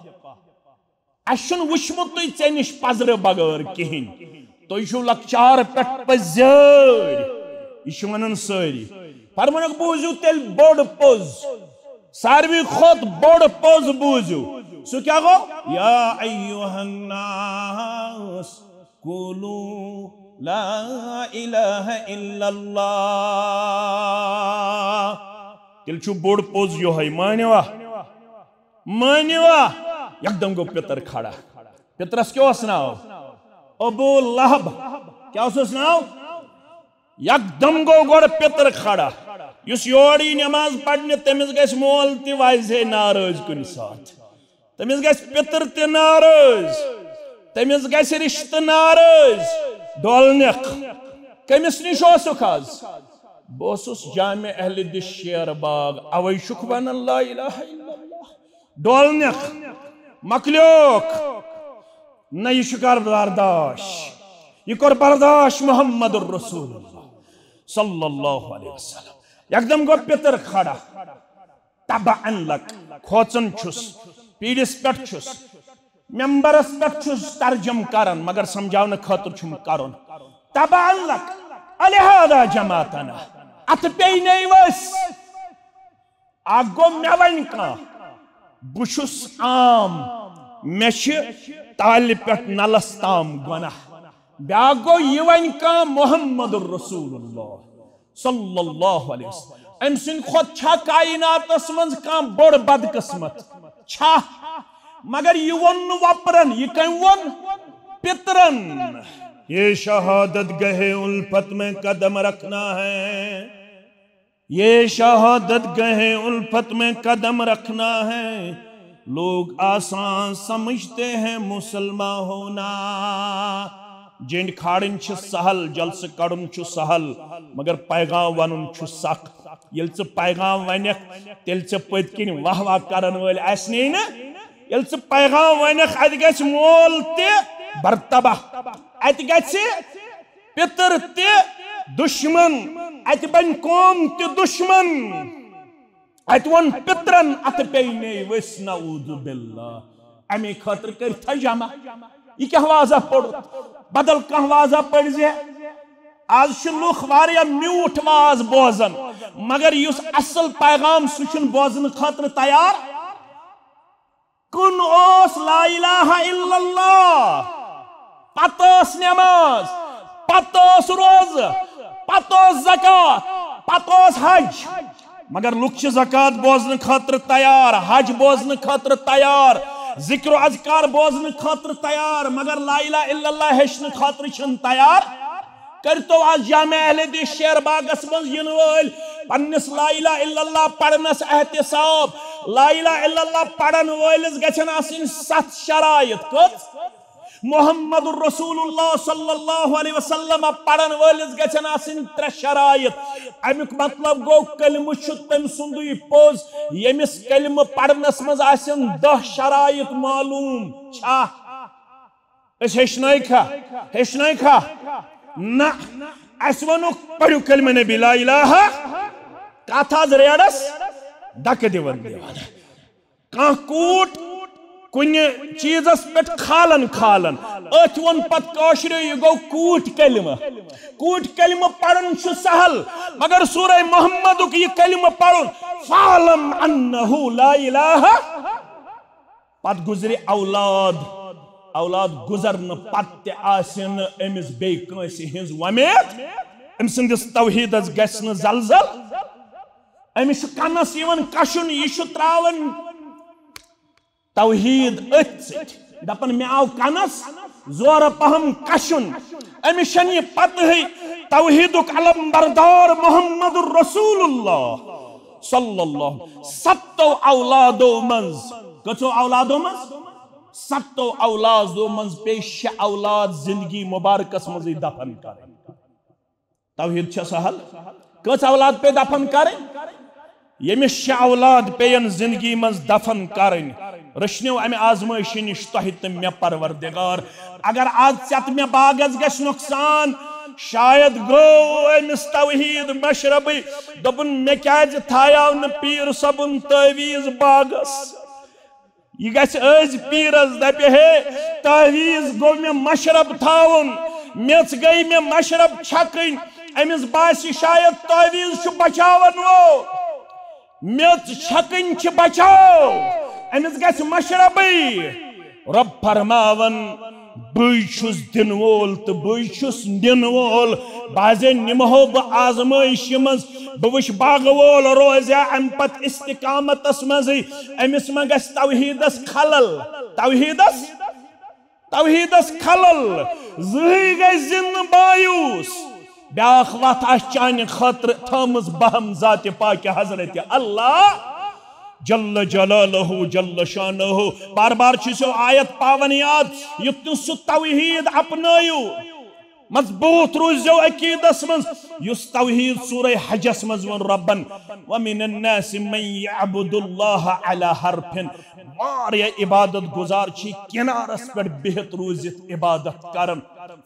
اسہِ چھُنہٕ وٕچھمُتٕے ژےٚ نِش پزرٕ بغٲر کِہیٖنۍ۔ تُہۍ چھِو لۄکچار پٮ۪ٹھ پٔزۍ۔ یہِ چھِ ونان سٲری۔ فرمونکھ، بوٗزِو تیٚلہِ بوٚڑ پوٚز۔ ساروی کھۄتہٕ بوٚڑ پوٚز بوٗزِو۔ سُہ کیٛاہ گوٚو؟ یا ایھا الناس قولوا لا الہ الا اللہ۔ تیٚلہِ چھُ بوٚڑ پوٚز یِہوٚے، مٲنِوا؟ مٲنِوا؟ یکدم گوٚو پِتٕر کھڑا۔ پِترس کیٛاہ اوس ناو؟ ابو لہب۔ کیٛاہ اوسُس ناو؟ یکدم گوٚو گۄڈٕ پِتٕر کھڑا۔ یُس یور یی نماز پرنہِ، تٔمِس گژھِ مول تہِ واریاہ ناراض کُنہِ ساتہٕ۔ تٔمِس گژھِ پِتٕر تہِ ناراض، تٔمِس گژھِ رشتہٕ ناراض۔ ڈولنکھ، کٔمِس نِش اوسُکھ از؟ بہٕ اوسُس جامع اہل حدیث شیر باغ، اوے چھُکھ ونان لا الہ الا اللہ۔ ڈولنکھ، مۄکلیوکھ۔ نہ، یہِ چھُ کر برداش، یہِ کوٚر برداش محمد رسول اللہ صلی اللہ علیہ وسلم۔ یکدم گوٚو پِتٕر کھڑا۔ تبعا لک، کھوژان چھُس، پیٖرِس پٮ۪ٹھ چھُس، ممبرس پٮ۪ٹھ چھُس ترجم کران، مگر سمجھاونہٕ خٲطرٕ چھُم کرُن۔ تبعا لک، الہذا جمعتنا، اتھ پیٚیہِ نے ؤسۍ۔ اکھ گوٚو مےٚ وَنہِ کانٛہہ، بہٕ چھُس عام، مےٚ چھِ تالہِ پٮ۪ٹھ نلس تام گۄناہ۔ بیٛاکھ گوٚو یہِ وَنہِ کانٛہہ محمد رسول اللہ صلی اللہ علیہ وسلم۔ أمۍ سٕنٛدِ کھۄتہٕ چھا کائناتس منٛز کانٛہہ بوٚڑ بدقسمت؟ چھا؟ مگر یہِ ووٚن نہٕ وۄپرن، یہِ کٔمۍ ووٚن؟ پِترن۔ یہ شہادت گہے الفت میں قدم رکھنا ہے، یہ شہادت گہے الفت میں قدم رکھنا ہے، لوگ آسان سمجھتے ہیں مسلمان ہونا۔ جینڈ کھالٕنۍ چھِ سہل، جلسہٕ کڑُن چھُ سہل، مگر پیغام ونُن چھُ سخ۔ ییٚلہِ ژٕ پیغام ونکھ، تیٚلہِ ژےٚ پٔتۍ کِنۍ واہ واہ کرن وٲلۍ آسنے نہٕ۔ ییٚلہِ ژٕ پیغام ونکھ، اتہِ گژھِ مول تہِ برتبہ، اتہِ گژھِ پِتٕر تہِ دُشمن، اتہِ بنہِ قوم تہِ دُشمن۔ اتہِ ووٚن پِترن، اتھ پیٚیہِ نے ؤسۍ، نعوذ باللہ۔ امی خٲطرٕ کٔرۍ تھا جمع۔ یہِ کیٛاہ وازہ پوٚرُتھ؟ بدل کانٛہہ وازہ پٔرۍ زِ۔ از چھِ لُکھ واریاہ میوٗٹھ واز بوزان، مگر یُس اصل پیغام، سُہ چھُنہٕ بوزنہٕ خٲطرٕ تیار۔ کُن اوس لا الہ الا اللہ، پتہٕ ٲس نماز، پتہٕ اوس روزٕ، پتہٕ اوس زکوٰۃ، پتہٕ اوس حج۔ مگر لُکھ چھِ زکوٰۃ بوزنہٕ خٲطرٕ تیار، حج بوزنہٕ خٲطرٕ تیار، ذکر و اذکار بوزنہٕ خٲطرٕ تیار، مگر لا الہ الا اللہ ہیٚچھنہٕ خٲطرٕ چھِنہٕ تیار۔ کٔرۍتو از جامع اہل حدیث شیر باغس منٛز یِنہٕ وٲلۍ پننِس لا الہ الا اللہ پرنس احتساب۔ لا الہ الا اللہ پرن وٲلِس گژھن آسٕنۍ ستھ شرائط۔ کٔژ؟ محمد رسول اللہ صلی اللہ علیہ وسلم پرن وٲلِس گژھن آسٕنۍ ترٛےٚ شرائط۔ امیُک مطلب گوٚو، کلمہٕ چھُ تٔمۍ سُنٛدُے پوٚز، ییٚمِس کلمہٕ پرنس منٛز آسن دَہ شرائط معلوم۔ چھا؟ أسۍ ہیٚچھنٲے کھا؟ ہیٚچھنٲے کھا؟ نہ۔ اَسہِ ووٚنُکھ، پٔرِو کلمہٕ نبی لا الہ، کتھ آز ریڈس دکہٕ دِوان دِوان۔ کانٛہہ کوٗٹ کُنہِ چیٖزس پٮ۪ٹھ کھالان کھالان، أتھۍ ووٚن پتہٕ کٲشریو، یہِ گوٚو کوٗٹۍ کلمہٕ۔ کوٗٹۍ کلمہٕ پرُن چھُ سہل، مگر سورہ محمدُک یہِ کلمہٕ پرُن، فَاعْلَمْ أَنَّهُ لَا إِلَٰهَ۔ پتہٕ گُزرِ اولاد، اولاد گُزرنہٕ پتہٕ تہِ آسہِ نہٕ أمِس بیٚیہِ کٲنٛسہِ ہٕنٛز وۄمید۔ أمۍ سٕنٛدِس توحیٖدس گژھِ نہٕ زلزل۔ أمِس چھُ کنس یِوان کشُن، یہِ چھُ تراوان توحیٖد أتھۍ سۭتۍ۔ دپان، مےٚ آو کنس زورٕ پہم کشُن۔ أمِس چھنہٕ یہِ پتہٕے، توحیٖدُک علم بردار محمد رسول اللہ صلی اللہ، ستو اولادو منٛز، کٔژو اولادو منٛز؟ ستو اولادو منٛز پیٚیہِ شےٚ اولاد زندگی مبارکس منٛزٕے دفن کرٕنۍ۔ توحیٖد چھا سہل؟ کٔژ اولاد پیٚیہِ دفن کرٕنۍ؟ ییٚمِس شےٚ اولاد پیٚین زندگی منٛز دفن کرٕنۍ۔ رٔچھنیو امہِ آزمٲیشہِ نِش تۄہہِ تہٕ مےٚ پروردگار۔ اگر آز ژےٚ تہٕ مےٚ باغس گژھِ نۄقصان، شاید گوٚو أمِس توحیٖد مشربٕے۔ دوٚپُن، مےٚ کیازِ تھایاو نہٕ پیٖر صٲبُن تعویٖذ باغس؟ یہِ گژھِ أزۍ پیٖرس دپہِ، ہے، تعویٖذ گوٚو مےٚ مشرب تھاوُن، میٚژ گٔے مےٚ مشرب چھکٕنۍ۔ أمِس باسہِ شاید تعویٖذ چھُ بچاون وول، میٚژ چھکٕنۍ چھِ بچاو، أمِس گژھِ مشربٕے۔ رۄب فرماوان، بٕے چھُس دِنہٕ وول تہٕ بٕے چھُس نِنہٕ وول۔ بعضے نِمہو بہٕ آزمٲیشہِ منٛز، بہٕ وٕچھِ باغہٕ وول روزیا اَمہِ پتہٕ استقامتس منٛزٕے۔ أمِس ما گژھِ توحیٖدس خلل؟ توحیٖدس، توحیٖدس خلل۔ زٕہٕے گژھِ زِنہٕ مایوٗس۔ بیٛاکھ وَتھ آسہِ چانہِ خٲطرٕ تھٲومٕژ بہم ذاتِ پاکہِ حضرت اللہ جل جلالہ جل شانہ۔ بار بار چھِ سُہ آیت پاوان یاد، یُتھ نہٕ سُہ توحیٖد اپنٲیِو۔ مضبوط روٗزیو عقیٖدس منٛز، یُس توحیٖد سورہ حجس منٛز ووٚن رۄبن، وَمِنَ النَّاسِ مَن يَعْبُدُ اللَّهَ عَلَى حَرْفٍ۔ واریاہ عبادت گزار چھِ کنارس پٮ۪ٹھ بِہِتھ روٗزِتھ عبادت کران۔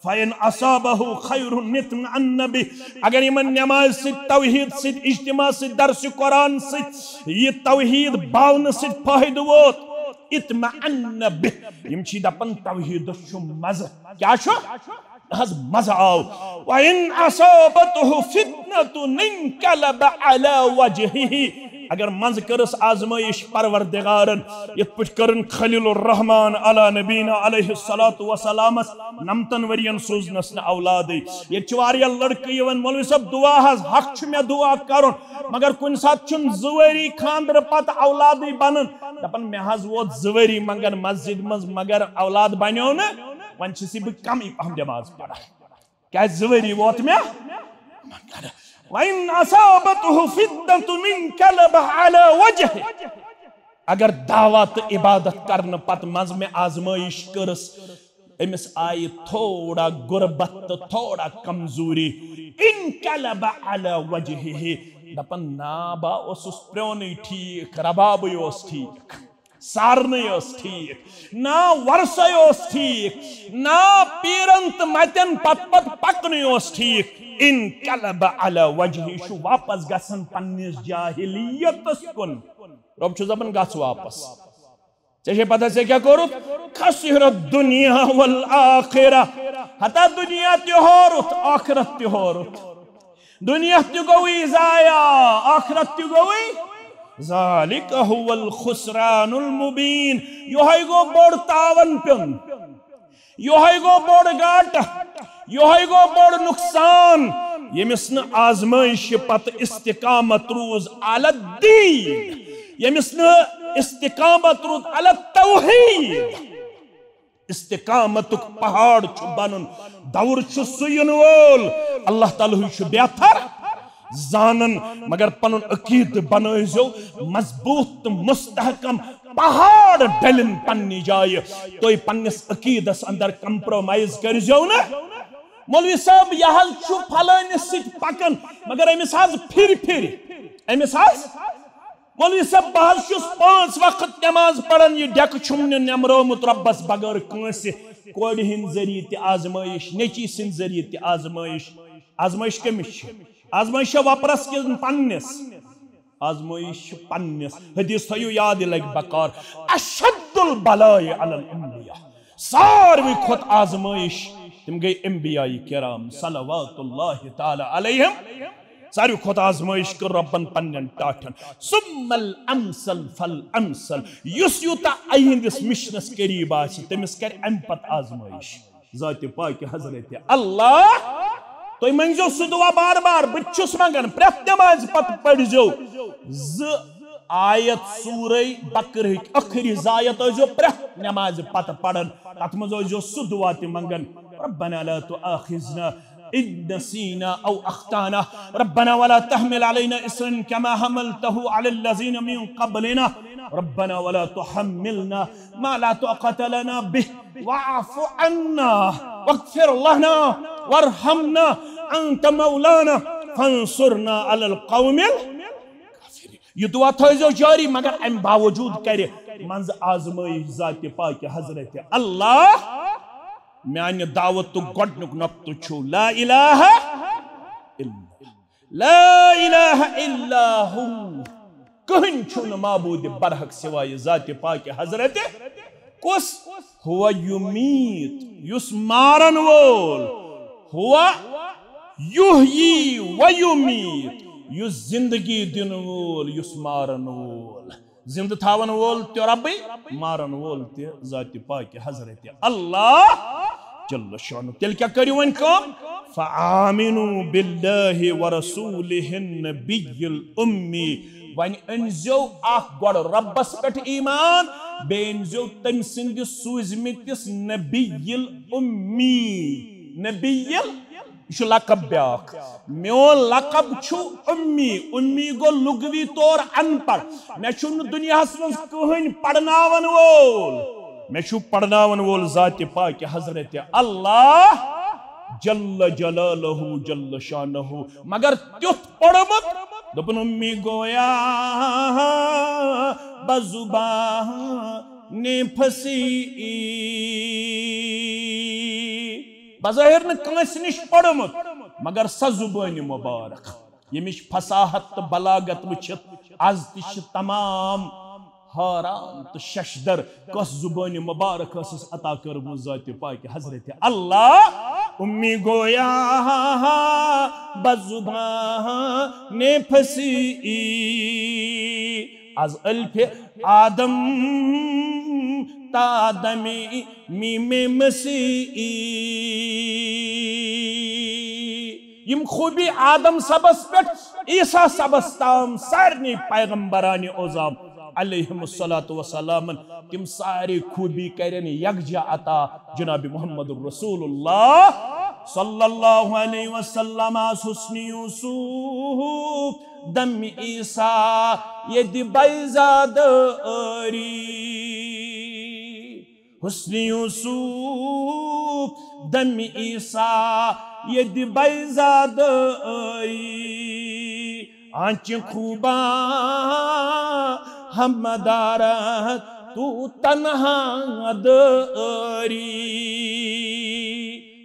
فَإِنْ أَصَابَهُ خَيْرٌ اطْمَأَنَّ بِهِ۔ اگر یِمن نمازِ سۭتۍ، توحیٖد سۭتۍ، اجتماع سۭتۍ، درسِ قرآن سۭتۍ، یہِ توحیٖد باونہٕ سۭتۍ فٲیدٕ ووت، اطْمَأَنَّ بِهِ، یِم چھِ دپان توحیٖدس چھُ مزٕ۔ کیٛاہ چھُ؟ نہ حظ، مزٕ آو۔ وَإِنْ أَصَابَتْهُ فِتْنَةٌ انْقَلَبَ عَلَى وَجْهِهِ۔ اگر منٛزٕ کٔرٕس آزمٲیش پروردگارن، یِتھ پٲٹھۍ کٔرٕن خلیل الرحمان علی نبینا علیہ الصلوۃ والسلامس، نَمتَن ؤرین سوٗزنس نہٕ اولادٕے۔ ییٚتہِ چھِ واریاہ لڑکہٕ یِوان، مولوی صٲب، دعا حظ، حق چھُ مےٚ دعا کرُن، مگر کُنہِ ساتہٕ چھُنہٕ زٕ ؤری خانٛدرٕ پتہٕ اولادٕے بنان۔ دپان، مےٚ حظ ووت زٕ ؤری منٛگان مسجد منٛز، مگر اولاد بنیو نہٕ، وۄنۍ چھُس بہٕ کمٕے پہم نماز پران۔ کیٛازِ زٕ ؤری ووت مےٚ؟ وَإِنْ أَصَابَتْهُ فِتْنَةٌ انْقَلَبَ عَلَى وَجْهِهِ۔ اگر دعوت تہٕ عبادت کرنہٕ پتہٕ منٛز مےٚ آزمٲیش کٔرٕس، أمِس آیہِ تھوڑا غربت تہٕ تھوڑا کمزوری، انقلب علی وجہہ، دپان، نا، بہٕ اوسُس پرٛونُے ٹھیٖک، ربابٕے اوس ٹھیٖک، سارنٕے اوس ٹھیٖک، نا، ورثے اوس ٹھیٖک، نا، پیٖرن تہٕ متٮ۪ن پتہٕ پتہٕ پکنُے اوس ٹھیٖک۔ انقلب علی وجہہ، یہِ چھُ واپس گژھان پننِس جاہلیتس کُن۔ رۄب چھُ دپان، گژھ واپس۔ ژےٚ چھے پتہ ژےٚ کیٛاہ کوٚرُتھ؟ خسر الدنیا والآخرہ۔ ہتا دنیا تہِ ہورُتھ، آخرت تہِ ہورُتھ۔ دنیا تہِ گوٚوٕے ضایع، آخرت تہِ گوٚوٕے۔ ذالک هو الخسران المبین۔ یہوے گوٚو بوٚڑ تاون پیوٚن۔ یہوے گوٚو بوٚڑ گاٹہٕ، یہوے گوٚو بوٚڑ نقصان، ییٚمِس نہٕ آزمٲیشہِ پتہٕ استقامت روٗز علی الدین، ییٚمِس نہٕ استقامت روٗز علی التوحید۔ استقامتُک پہاڑ چھُ بنُن، دور چھُ سُہ یِنہٕ وول۔ اللہ تعالیٰ ہٕے چھُ بہتر زانن، مگر پنُن عقیدٕ بنٲوزیو مضبوط تہٕ مستحکم۔ پہاڑ ڈلن پننہِ جایہِ، تُہۍ پننِس عقیدس اندر compromise کٔرزیو نہٕ۔ مولوی صٲب، یہِ حظ چھُ فلٲنِس سۭتۍ پکان، مگر أمِس حظ پھِرِ پھِرِ، أمِس حظ، مولوی صٲب، بہٕ حظ چھُس پانٛژھ وقت نماز پران، یہِ ڈیکہٕ چھُم نہٕ نٮ۪مرومُت رۄبس بغٲر کٲنٛسہِ کورِ ہٕنٛدِ ذٔریعہٕ تہِ آزمٲیِش، نیٚچی سٕنٛدِ ذٔریعہٕ تہِ آزمٲیِش۔ آزمٲیِش کٔمِس چھِ؟ آزمٲیِش چھےٚ وۄپرس کِنہٕ پننِس؟ آزمٲیِش چھِ پننِس۔ حدیث تھٲیِو یاد، یہِ لگہِ بکار۔ اشد البلاء علی الانبیاء، ساروی کھۄتہٕ آزمٲیِش، تِم گٔے انبیاء کرام صلوات اللہ تعالی علیہم۔ ساروی کھۄتہٕ آزمٲیِش کٔر رۄبن پننٮ۪ن ٹاٹھٮ۪ن۔ ثم الامثل فالامثل، یُس یوٗتاہ أہنٛدِس مِشنس قریب آسہِ، تٔمِس کرِ امہِ پتہٕ آزمٲیِش۔ ذاتِ پاکہِ حضرت اللہ۔ تُہۍ منٛگزیو سُہ دُعا بار بار، بہٕ تہِ چھُس منٛگان، پرٛٮ۪تھ نٮ۪مازِ پتہٕ پٔرۍزیو زٕ آیت سورہ بقرہٕکۍ، ٲخری زٕ آیت ٲسۍزیو پرٛٮ۪تھ نٮ۪مازِ پتہٕ پران۔ تتھ منٛز ٲسۍزیو سُہ دُعا تہِ منٛگان، ربنا لا تؤاخذنا إن نسينا أو أخطأنا، ربنا ولا تحمل علينا إصرا كما حملته على الذين من قبلنا، ربنا ولا تحملنا ما لا طاقة لنا به، واعف عنا واغفر لنا وارحمنا، أنت مولانا فانصرنا على القوم الكافرين۔ یہِ دُعا تھٲیزیو جٲری، مگر اَمہِ باوجوٗد کرِ منٛزٕ آزمٲیِش ذاتِ پاکہِ حضرت اللہ۔ میانہِ دعوتُک گۄڈٕنیُک نۄقطہٕ چھُ لا الہ الا، لا الہ الا ہو۔ کٕہٕنۍ چھُنہٕ معبوٗدِ برحق سوائے ذاتِ پاکہِ حضرت۔ کُس؟ ہو یمیت، یُس مارن وول۔ ہو یحیی و یمیت، یُس زندگی دِنہٕ وول، یُس مارن وول۔ زندٕ تھاون وول تہِ ربٕے، مارن وول تہِ ذاتِ پاکہِ حضرت اللہ جل شانہ۔ تیٚلہِ کیٛاہ کٔرِو وۄنۍ کٲم؟ فآمنوا باللہ ورسولہ النبی الامی۔ وۄنۍ أنزیو اکھ گۄڈٕ رۄبس پٮ۪ٹھ ایمان، بیٚیہِ أنزیو تٔمۍ سٕنٛدِس سوٗزمٕتِس نبی الامی، نبی ال-، یہِ چھُ لقب بیٛاکھ۔ میون لقب چھُ امی۔ امی گوٚو لغوی طور ان پڑھ۔ مےٚ چھُنہٕ دُنیاہس منٛز کٕہٕنۍ پرناون وول۔ مےٚ چھُ پرناون وول ذاتِ پاکہِ حضرت اللہ جل جلالہ جل شانہ۔ مگر تیُتھ پوٚرمُت، دوٚپُن، امی گویا بزبان فصیح۔ بظٲہِر نہٕ کٲنٛسہِ نِش پوٚرمُت، مگر سۄ زُبٲنۍ مُبارک، ییٚمِچ فصاحت تہٕ بلاغت وٕچھِتھ از تہِ چھِ تمام حٲران تہٕ ششدر، کۄس زُبٲنۍ مُبارک ٲسٕس عطا کٔرمٕژ ذاتِ پاکہِ حضرت اللہ۔ امی گویا بزبان فصیح، از الف آدم تا دم میم مسیح۔ یِم خوٗبی آدم صٲبس پٮ۪ٹھ عیسیٰ صٲبس تام سارنٕے پیغمبرانِ عظام علیہم الصلوۃ والسلام، تِم سارے خوٗبی کرن یکجا عطا جناب محمد رسول اللہ صلی اللہ علیہ وسلم۔ آس حسن یوسف دم عیسیٰ یدِ بیضا دٲری۔ حسن یوسف دم عیسیٰ یدِ بیضا دٲری۔ آنچہ خوباں ہم دارت تو تنہا دٲری۔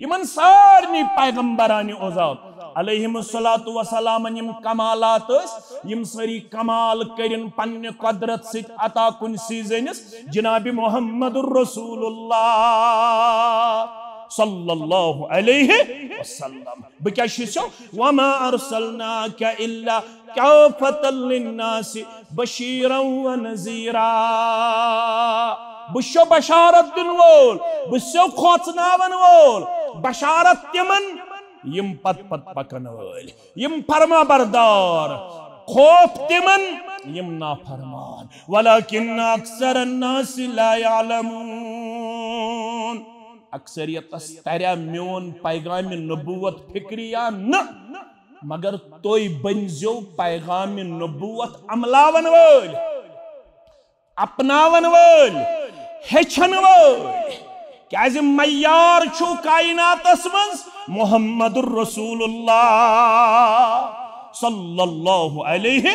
یِمن سارنٕے پیغمبرانِ عظام علیہم الصلوۃ والسلامن یِم کمالات ٲسۍ، یِم سٲری کمال کٔرِن پننہِ قۄدرت سۭتۍ عطا کُنہِ سیٖزنس جناب محمد رسول اللہ صلی اللہ علیہ وسلم۔ بہٕ کیٛاہ چھُسو؟ وما ارسلناک الا کافة للناس بشیرا و نذیرا۔ بہٕ چھُسو بشارت دِنہٕ وول، بہٕ چھُسو کھوژناون وول۔ بشارت تِمن یِم پتہٕ پتہٕ پکن وٲلۍ، یِم فرما بردار، خوف تِمن یِم نافرمان۔ ولکن اکثر الناس لا یعلمون۔ اکثریتس تریا میون پیغام نبوت فکرِ یا نہ، مگر تُہۍ بٔنزیو پیغام نبوت عملاون وٲلۍ۔ اپناون وٲلۍ، ہیٚچھن وٲلۍ۔ کیازِ معیار چھُ کائناتس منٛز محمد رسول اللہ صلی اللہ علیہ۔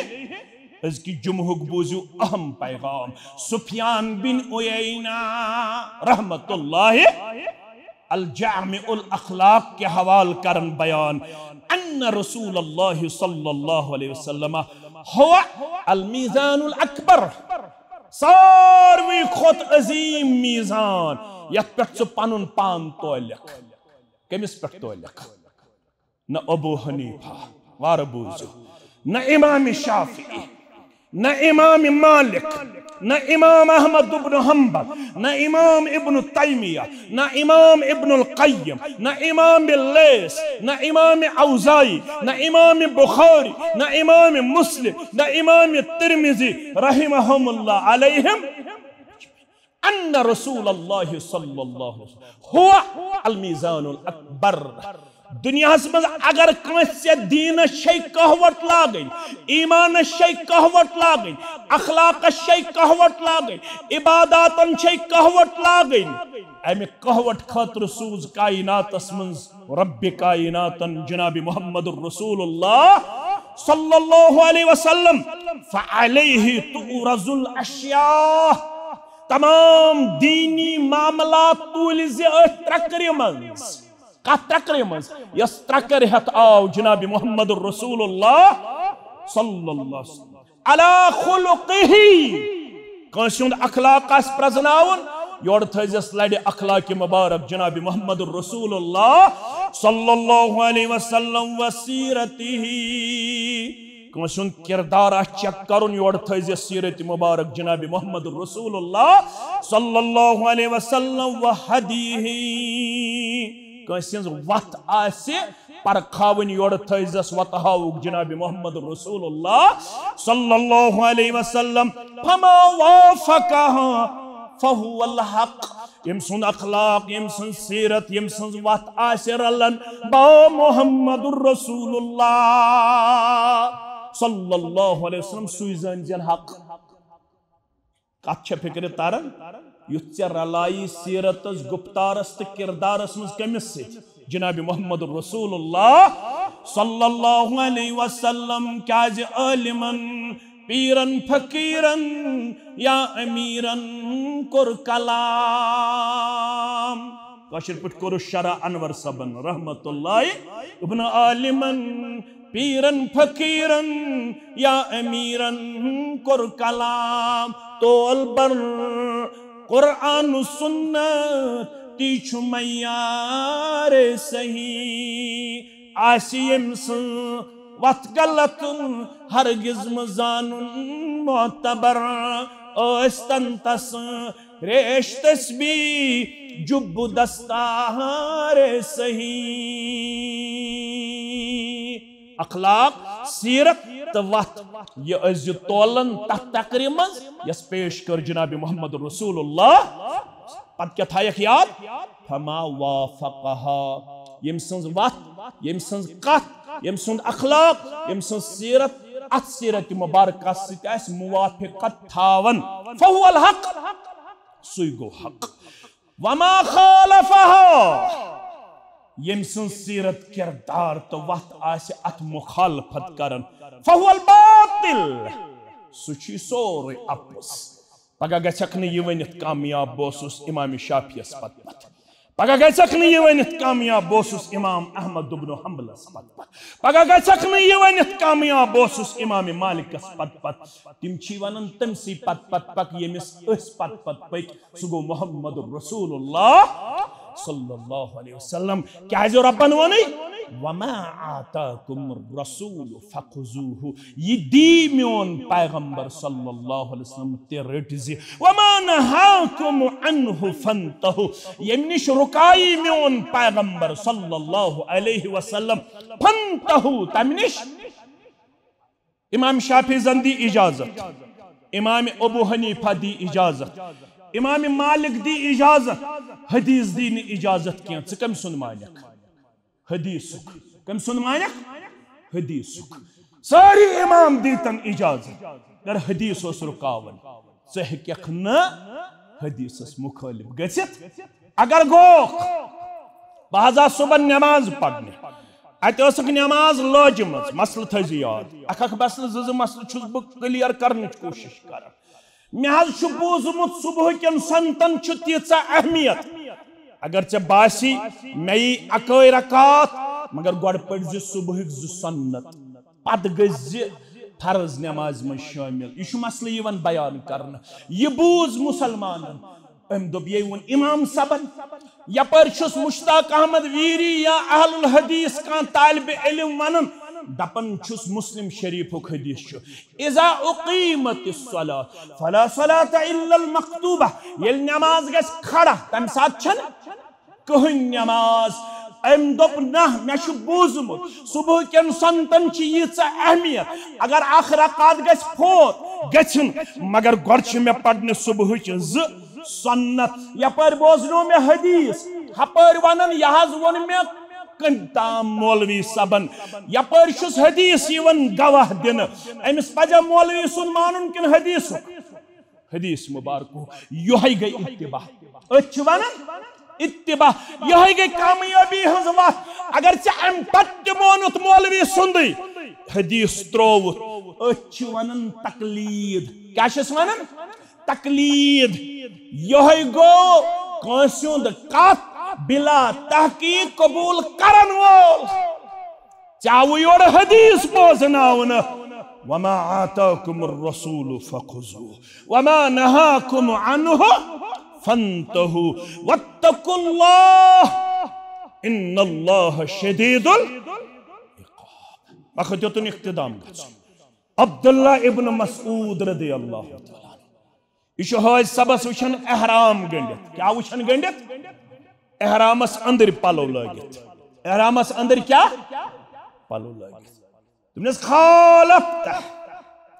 أزکہِ جمعہُک بوٗزِو اہم پیغام۔ سفیان بن عیینہ رحمت اللہ الجامع الاخلاق کہِ حوالہٕ کرن بیان، ان رسول اللہ صلی اللہ علیہ وسلم هو المیزان الاکبر۔ ساروی کھۄتہٕ عظیٖم میزان، یتھ پٮ۪ٹھ ژٕ پنُن پان تولکھ۔ کٔمِس پٮ۪ٹھ تولکھ؟ نہ ابو حنیفہ، وارٕ بوٗزِو، نہ امام شافعی، نہ امام مالک، نہ امام احمد ابن حنبل، نہ امام ابن تیمیہ، نہ امام ابن القیم، نہ امام لیث، نہ امام اوزاعی، نہ امام بخاری، نہ امام مسلم، نہ امام ترمذی رحمہم اللہ علیہم۔ ان رسول اللہ صلی اللہ علیہ وسلم هو المیزان الاکبر۔ دنیاہس منٛز اگر کٲنٛسہِ ژےٚ دیٖنس چھے کہوٹ لاگٕنۍ، ایمانس چھے کہوٹ لاگٕنۍ، اخلاقس چھے کہوٹ لاگٕنۍ، عباداتن چھے کہوٹ لاگٕنۍ، امہِ کہوٹ خٲطرٕ سوٗز کائناتس منٛز رب کائناتن جناب محمد رسول اللہ صلی اللہ علیہ وسلم۔ فعلیہ تعرض الاشیاء۔ تمام دینی معاملات تُلۍ زِ أتھۍ ترٛکرِ منٛز۔ کتھ ترٛکرِ منٛز؟ یۄس ترٛکر ہٮ۪تھ آو جناب محمد رسول اللہ صلی اللہ علیہ وسلم۔ علی خلقہ۔ کٲنٛسہِ ہُنٛد اخلاق آسہِ پرزناوُن، یورٕ تھٲیزٮ۪س لڑِ اخلاق مبارک جناب محمد رسول اللہ صلی اللہ علیہ وسلم و سیرتہ۔ کٲنٛسہِ ہُنٛد کردار آسہِ چیک کرُن، یورٕ تھٲیزِ سیرت مبارک جناب محمد رسول اللہ صلی اللہ علیہ وسلم و ہدیہ۔ کٲنٛسہِ ہٕنٛز وتھ آسہِ پرکھاوٕنۍ، یورٕ تھٲیزٮ۪س وتہٕ ہاوُک جناب محمد رسول اللہ صلی اللہ علیہ وسلم۔ فما وافقہ فہو الحق۔ ییٚمۍ سُنٛد اخلاق، ییٚمۍ سٕنٛز سیرت، ییٚمۍ سٕنٛز وتھ آسہِ رلان با محمد رسول اللہ صلی اللہ علیہ وسلم، سُے زٲنۍ زٮ۪ن حق۔ کتھ چھےٚ فکرِ تران؟ یُتھ ژےٚ رلایی سیرتس، گفتارس تہٕ کردارس منٛز کٔمِس سۭتۍ؟ جناب محمد رسول اللہ صلی اللہ علیہ وسلم۔ کیازِ عالمن، پیرن، فقیرن یا امیرن کوٚر کلام۔ کٲشِر پٲٹھۍ کوٚرُس شرح انور صٲبن رحمت اللہ۔ ابن عالمن، پیرن، فقیرن یا امیرن کوٚر کلام۔ تول بر قرآن و سنت تی چھُ معیار صحیح۔ آسہِ ییٚمۍ سٕنٛز وتھ غلط ہرگز مہٕ زانُن معتبر۔ ٲسۍتن تس ریش تسبیح جُبہٕ دستار صحیح۔ اخلاق، سیرت تہٕ وتھ، یہِ ٲسۍ زِ تولن تتھ تقریٖب منٛز، یۄس پیش کٔر جناب محمد رسول اللہ۔ پتہٕ کیٛاہ تھایکھ یاد؟ فما وافقہا۔ ییٚمۍ سٕنٛز وتھ، ییٚمۍ سٕنٛز کتھ، ییٚمۍ سُنٛد اخلاق، ییٚمۍ سٕنٛز سیرت، اتھ سیرت مبارکس سۭتۍ آسہِ موافقت تھاوان، فہو الحق، سُے گوٚو حق۔ وما خالفہا، ییٚمۍ سٕنٛز سیرت، کردار تہٕ وتھ آسہِ اتھ مخالفت کران، فہو الباطل، سُہ چھُ سورُے اپُز۔ پگاہ گژھکھ نہٕ یہِ ؤنِتھ کامیاب، بہٕ اوسُس امام شافعیس پتہٕ پتہٕ۔ پگاہ گژھکھ نہٕ یہِ ؤنِتھ کامیاب، بہٕ اوسُس امام احمد ابن حنبلس پتہٕ پتہٕ۔ پگاہ گژھکھ نہٕ یہِ ؤنِتھ کامیاب، بہٕ اوسُس امام مالکس پتہٕ پتہٕ۔ تِم چھی ونان تٔمسٕے پتہٕ پتہٕ پکھ، ییٚمِس أسۍ پتہٕ پتہٕ پٔکۍ، سُہ گوٚو محمد رسول اللہ صلی اللہ علیہ وسلم۔ کیازِ رۄبن ووٚنُے، وما آتاکم الرسول فخذوہ، یہِ دی میون پیغمبر صلی اللہ علیہ وسلم تہِ رٔٹۍ زِ، وما نہاکم عنہ فانتہوا، ییٚمہِ نِش رُکایی میون پیغمبر صلی اللہ علیہ وسلم، فانتہوا، تمہِ نِش۔ امام شافعی زن دی اجازت، امام ابو حنیفہ دی اجازت، امام مالک دی اجازت، حدیث دی نہٕ اجازت کینٛہہ۔ ژٕ کٔمۍ سُنٛد مانکھ؟ حدیثُک۔ کٔمۍ سُنٛد مانکھ؟ حدیثُک۔ سٲری امام دیتن اجازت، مگر حدیث اوس رُکاوان۔ ژٕ ہیٚککھ نہٕ حدیثس مخٲلف گٔژھِتھ۔ اگر گوکھ، بہٕ حظ آس صبحن نماز پرنہِ، اتہِ ٲسٕکھ نماز لٲجمٕژ، مسلہٕ تھٲیزِ یاد، اکھ اکھ مسلہٕ، زٕ زٕ مسلہٕ چھُس بہٕ clear کرنٕچ کوٗشش کران۔ مےٚ حظ چھُ بوٗزمُت صبحٕکٮ۪ن سنتن چھُ تیٖژاہ اہمیت۔ اگر ژےٚ باسی مےٚ یی اکٲے رکعت، مگر گۄڈٕ پٔرۍ زِ صبحٕکۍ زٕ سنت، پتہٕ گٔژھۍ زِ فرض نمازِ منٛز شٲمِل۔ یہِ چھُ مسلہٕ یِوان بیان کرنہٕ۔ یہِ بوٗز مسلمانن، أمۍ دوٚپ، یے ووٚن امام صٲبن۔ یپٲرۍ چھُس مشتاق احمد ویری یا اہل الحدیث کانٛہہ طالب علم ونان، دپان چھُس مسلم شریفُک حدیث چھُ، اذا اقیمت الصلاۃ فلا صلاۃ الا المکتوبہ، ییٚلہِ نماز گژھِ کھڑا، تمہِ ساتہٕ چھنہٕ کٕہٕنۍ نماز۔ أمۍ دوٚپ، نہ، مےٚ چھُ بوٗزمُت صبحٕکٮ۪ن سنتن چھِ ییٖژاہ اہمیت، اگر اکھ رکعت گژھِ فوت گژھن، مگر گۄڈٕ چھِ مےٚ پرنہِ صبحٕچ زٕ سنت۔ یپٲرۍ بوزنو مےٚ حدیث، ہپٲرۍ ونان، یہِ حظ ووٚن مےٚ کٔمۍ تام مولوی صٲبن، یپٲرۍ چھُس حدیث یِوان گواہ دِنہٕ۔ أمِس پزیا مولوی سُنٛد مانُن کِنہٕ حدیثُک؟ حدیث مبارکو، یہے گئی اتباع۔ أتھۍ چھِ ونان اتباع، یہے گئی کامیٲبی ہٕنٛز وتھ۔ اگر ژےٚ امہِ پتہٕ تہِ مونُتھ مولوی سُنٛدٕے حدیث ترووُتھ، أتھۍ چھِ ونان تقلید۔ کیٛاہ چھِس ونان؟ تقلید۔ یہے گوٚو کٲنٛسہِ ہُنٛد کتھ بلا تحقیق قبول کرن وول۔ ژےٚ آوُے یورٕ حدیث بوزناونہٕ، وما آتاکم الرسول فخذوہ وما نہاکم عنہ فانتہوا واتقوا اللہ ان اللہ شدید العقاب۔ وقت یوتن اختتام گژھُن۔ عبداللہ ابن مسعود رضی اللہ تعالیٰ عنہ، یہِ چھُ حٲج صٲبس وٕچھان احرام گٔنڈِتھ۔ کیٛاہ وٕچھان گٔنڈِتھ؟ احرامس أنٛدٕرۍ پلو لٲگِتھ۔ احرامس أنٛدٕرۍ کیٛاہ؟ پلو لٲگِتھ۔ دوٚپنس، خالفت،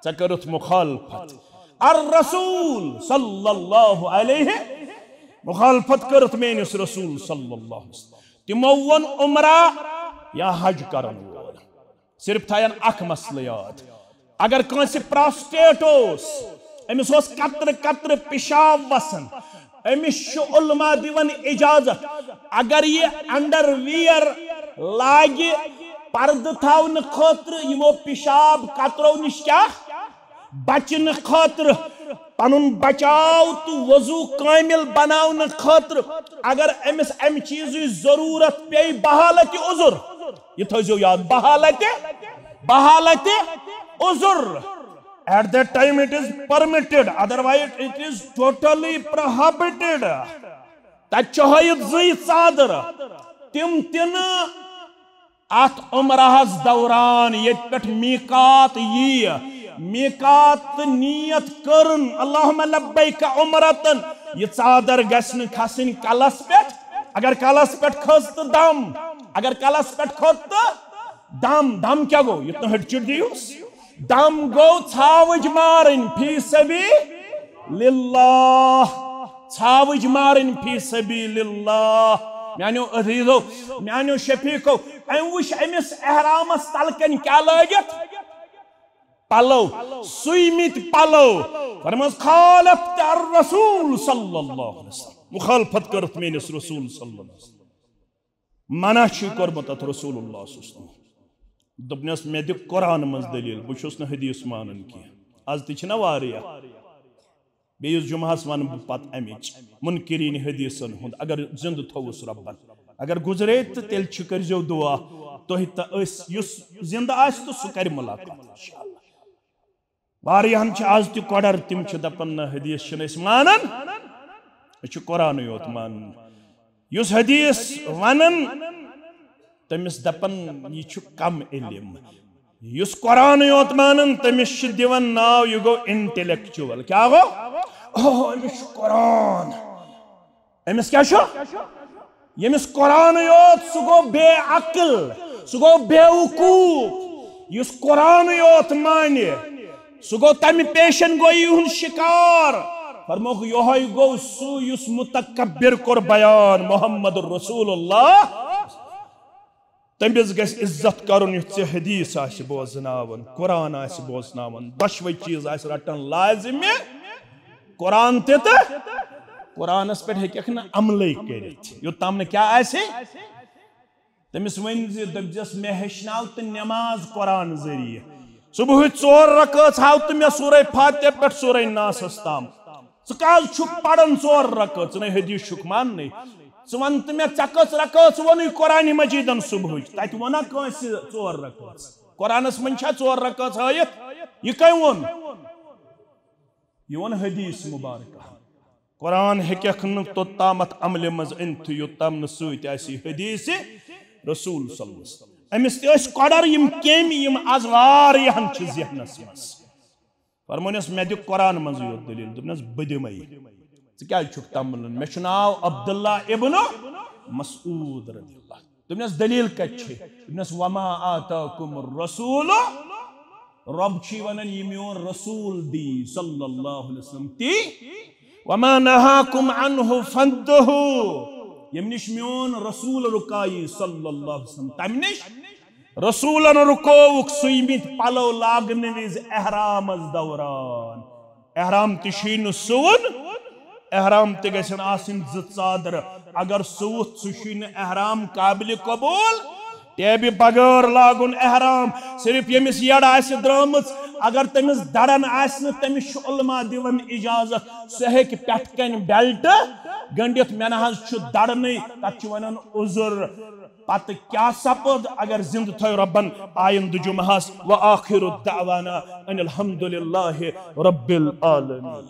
ژےٚ کٔرٕتھ مخالفت۔ الرسول صلی اللہ علیہ، مخالفت کٔرٕتھ میٲنِس رسول صلی اللہ علیہ وسلم۔ تِمو ووٚن عمرہ یا حج کرن وول۔ صرف تھاین اکھ مسلہٕ یاد، اگر کٲنٛسہِ پراسٹیٹ اوس، أمِس اوس قطرٕ قطرٕ پِشاب وسان، أمِس چھُ علماء دِوان اجازت، اگر یہِ انڈر ویئر لاگہِ پردٕ تھاونہٕ خٲطرٕ یِمو پِشاب قطرو نِش کیٛاہ؟ بچنہٕ خٲطرٕ، پنُن بچاو تہٕ وضو کٲمل بناونہٕ خٲطرٕ، اگر أمِس امہِ چیٖزٕچ ضروٗرت پیٚیہِ بحالتِ عذر، یہِ تھٲیزیو یاد، بحالتِ، بحالتِ عذر، at that time it is permitted, otherwise it is totally prohibited. تتہِ چھِ ہٲیِتھ زٕے ژادر، تِم تہِ نہٕ اتھ عمرہس دوران ییٚتہِ پٮ۪ٹھ میقات ییہِ، میقات تہٕ نیت کٔرٕن، اللہم لبیک عمرتن، یہِ ژادر گژھِ نہٕ کھسٕنۍ کلس پٮ۪ٹھ۔ اگر کلس پٮ۪ٹھ کھٔژ تہٕ دم، اگر کلس پٮ۪ٹھ کھوٚت تہٕ دم، دم کیٛاہ گوٚو؟ یُتھ نہٕ ہٹۍ چُٹۍ دِیوس۔ دم گوٚو ژھاوٕج مارٕنۍ فی سبیل اللہ، ژھاوٕج مارٕنۍ فی سبیل اللہ۔ میانیو عزیزو، میانیو شفیقو، أمۍ وٕچھ أمِس احرامس تل کنۍ کیٛاہ لٲگِتھ؟ پلو، سُیمٕتۍ پلو۔ فرمٲوس، خالفت الرسول صلی اللہ علیہ وسلم، مخالفت کٔرٕتھ میٲنِس رسول صلی اللہ علیہ وسلم۔ منع چھُے کوٚرمُت اتھ رسول اللہ صلی اللہ علیہ وسلم۔ دوٚپنس، مےٚ دِ قرآن منٛز دلیل، بہٕ چھُس نہٕ حدیث مانان کینٛہہ۔ از تہِ چھِنہ واریاہ، بیٚیِس جمعہس ونہٕ بہٕ پتہٕ امِچ، منکرین حدیثن ہُنٛد، اگر زندٕ تھوٚوُس رۄبن۔ اگر گُزرے تہٕ تیٚلہِ چھِ، کٔرۍزیو دعا تُہۍ تہٕ أسۍ، یُس زندٕ آسہِ تہٕ سُہ کرِ ملاقات انشاءاللہ۔ واریاہن چھِ از تہِ کۄڈر، تِم چھِ دپان، نہ، حدیث چھِنہٕ أسۍ مانان، أسۍ چھِ قرآنٕے یوت مانان۔ یُس حدیث ونان، تٔمِس دپان، یہِ چھُ کم علم۔ یُس قرآنٕے یوت مانان، تٔمِس چھِ دِوان ناو، یہِ گوٚو intellectual۔ کیٛاہ گوٚو؟ اوہ، أمِس چھُ قرآن۔ أمِس کیٛاہ چھُ؟ ییٚمِس قرآنٕے یوت، سُہ گوٚو بے عقل، سُہ گوٚو بے وقوٗف۔ یُس قرآنٕے یوت مانہِ، سُہ گوٚو تَمہِ پیشن گویی ہُنٛد شِکار۔ فرمووُکھ، یِہوٚے گوٚو سُہ یُس متکبر کوٚر بیان محمد رسول اللہ۔ تٔمِس گژھِ عزت کرُن یُتھ ژےٚ حدیث آسہِ بوزناوان، قرآن آسہِ بوزناوان، دۄشوے چیٖز آسہِ رٹان لازمہِ۔ قرآن تہِ تہٕ قرآنس پٮ۪ٹھ ہیٚککھ نہٕ عملٕے کٔرِتھ، یوٚتام نہٕ کیٛاہ آسہِ۔ تٔمِس ؤنۍ زِ، دٔپزٮ۪س، "مےٚ ہیٚچھناو تہٕ نٮ۪ماز قرآن ذٔریعہٕ۔ صبحٕچ ژور رکٲژ ہاو تہٕ مےٚ سورہ فاتحہ پٮ۪ٹھ سورہ ناسس تام۔ ژٕ کیٛازِ چھُکھ پران ژور رکٲژ؟ ژٕ نے حدیث چھُکھ ماننٕے۔ ژٕ وَن تہٕ مےٚ، ژےٚ کٔژ رکٲژ ووٚنُے قرآنِ مجیدن صبحٕچ؟ تَتہِ ووٚنا کٲنٛسہِ ژور رکٲژ؟ قرآنس منٛز چھا ژور رکٲژ ہٲیِتھ؟ یہِ کٔمۍ ووٚن؟" یہِ ووٚن حدیث مبارکہ۔ قرآن ہیٚککھ نہٕ توٚتامَتھ عملہِ منٛز أنِتھ، یوٚتام نہٕ سۭتۍ آسی حدیث رسول صلی اللہ علیہ وسلم۔ أمِس تہِ ٲسۍ کۄڈر یِم کیٚمۍ، یِم از واریاہن چھِ ذہنس منٛز۔ فرمونس، "مےٚ دِ قرآن منٛزٕے یوت دٔلیٖل۔" دوٚپنس، "بہٕ دِمے۔ ژٕ کیٛازِ چھُکھ تمبلان؟ مےٚ چھُ ناو عبداللہ ابن مسعود رضی اللہ۔" دوٚپنس، "دٔلیٖل کَتہِ چھِ؟" دوٚپنس، "وما آتاکم الرسول۔" رۄب چھُے ونان، یہِ میون رسول دی صلی اللہ علیہ وسلم تی۔ وما نہاکم عنہ فانتہوا۔ ییٚمہِ نِش میون رسول رُکایی صلی اللہ علیہ وسلم، تَمہِ نِش۔ رسولن رُکووُکھ سُوۍمٕتۍ پلو لاگنہٕ وِزِ احرامس دوران۔ احرام تہِ چھُے نہٕ سُوُن، احرام تہِ گژھن آسٕنۍ زٕ ژادرٕ۔ اگر سُوُتھ، سُہ چھُے نہٕ احرام قابلِ قبول۔ ٹیبہِ بغٲر لاگُن احرام۔ صرف ییٚمِس یٔڈ آسہِ درٛٲمٕژ، اگر تٔمِس دَران آسہِ نہٕ، تٔمِس چھُ علماء دِوان اجازت، سُہ ہیٚکہِ پٮ۪ٹھٕ کَنۍ بیلٹ گٔنٛڈِتھ، "مےٚ نہ حظ چھُ دَرنٕے"، تَتھ چھِ وَنان عذر۔ پتہٕ کیٛاہ سپُد؟ اگر زِنٛدٕ تھٲو رۄبن آیندٕ جمعہس۔ وآخر دعوانا ان الحمد للہ رب العالمین۔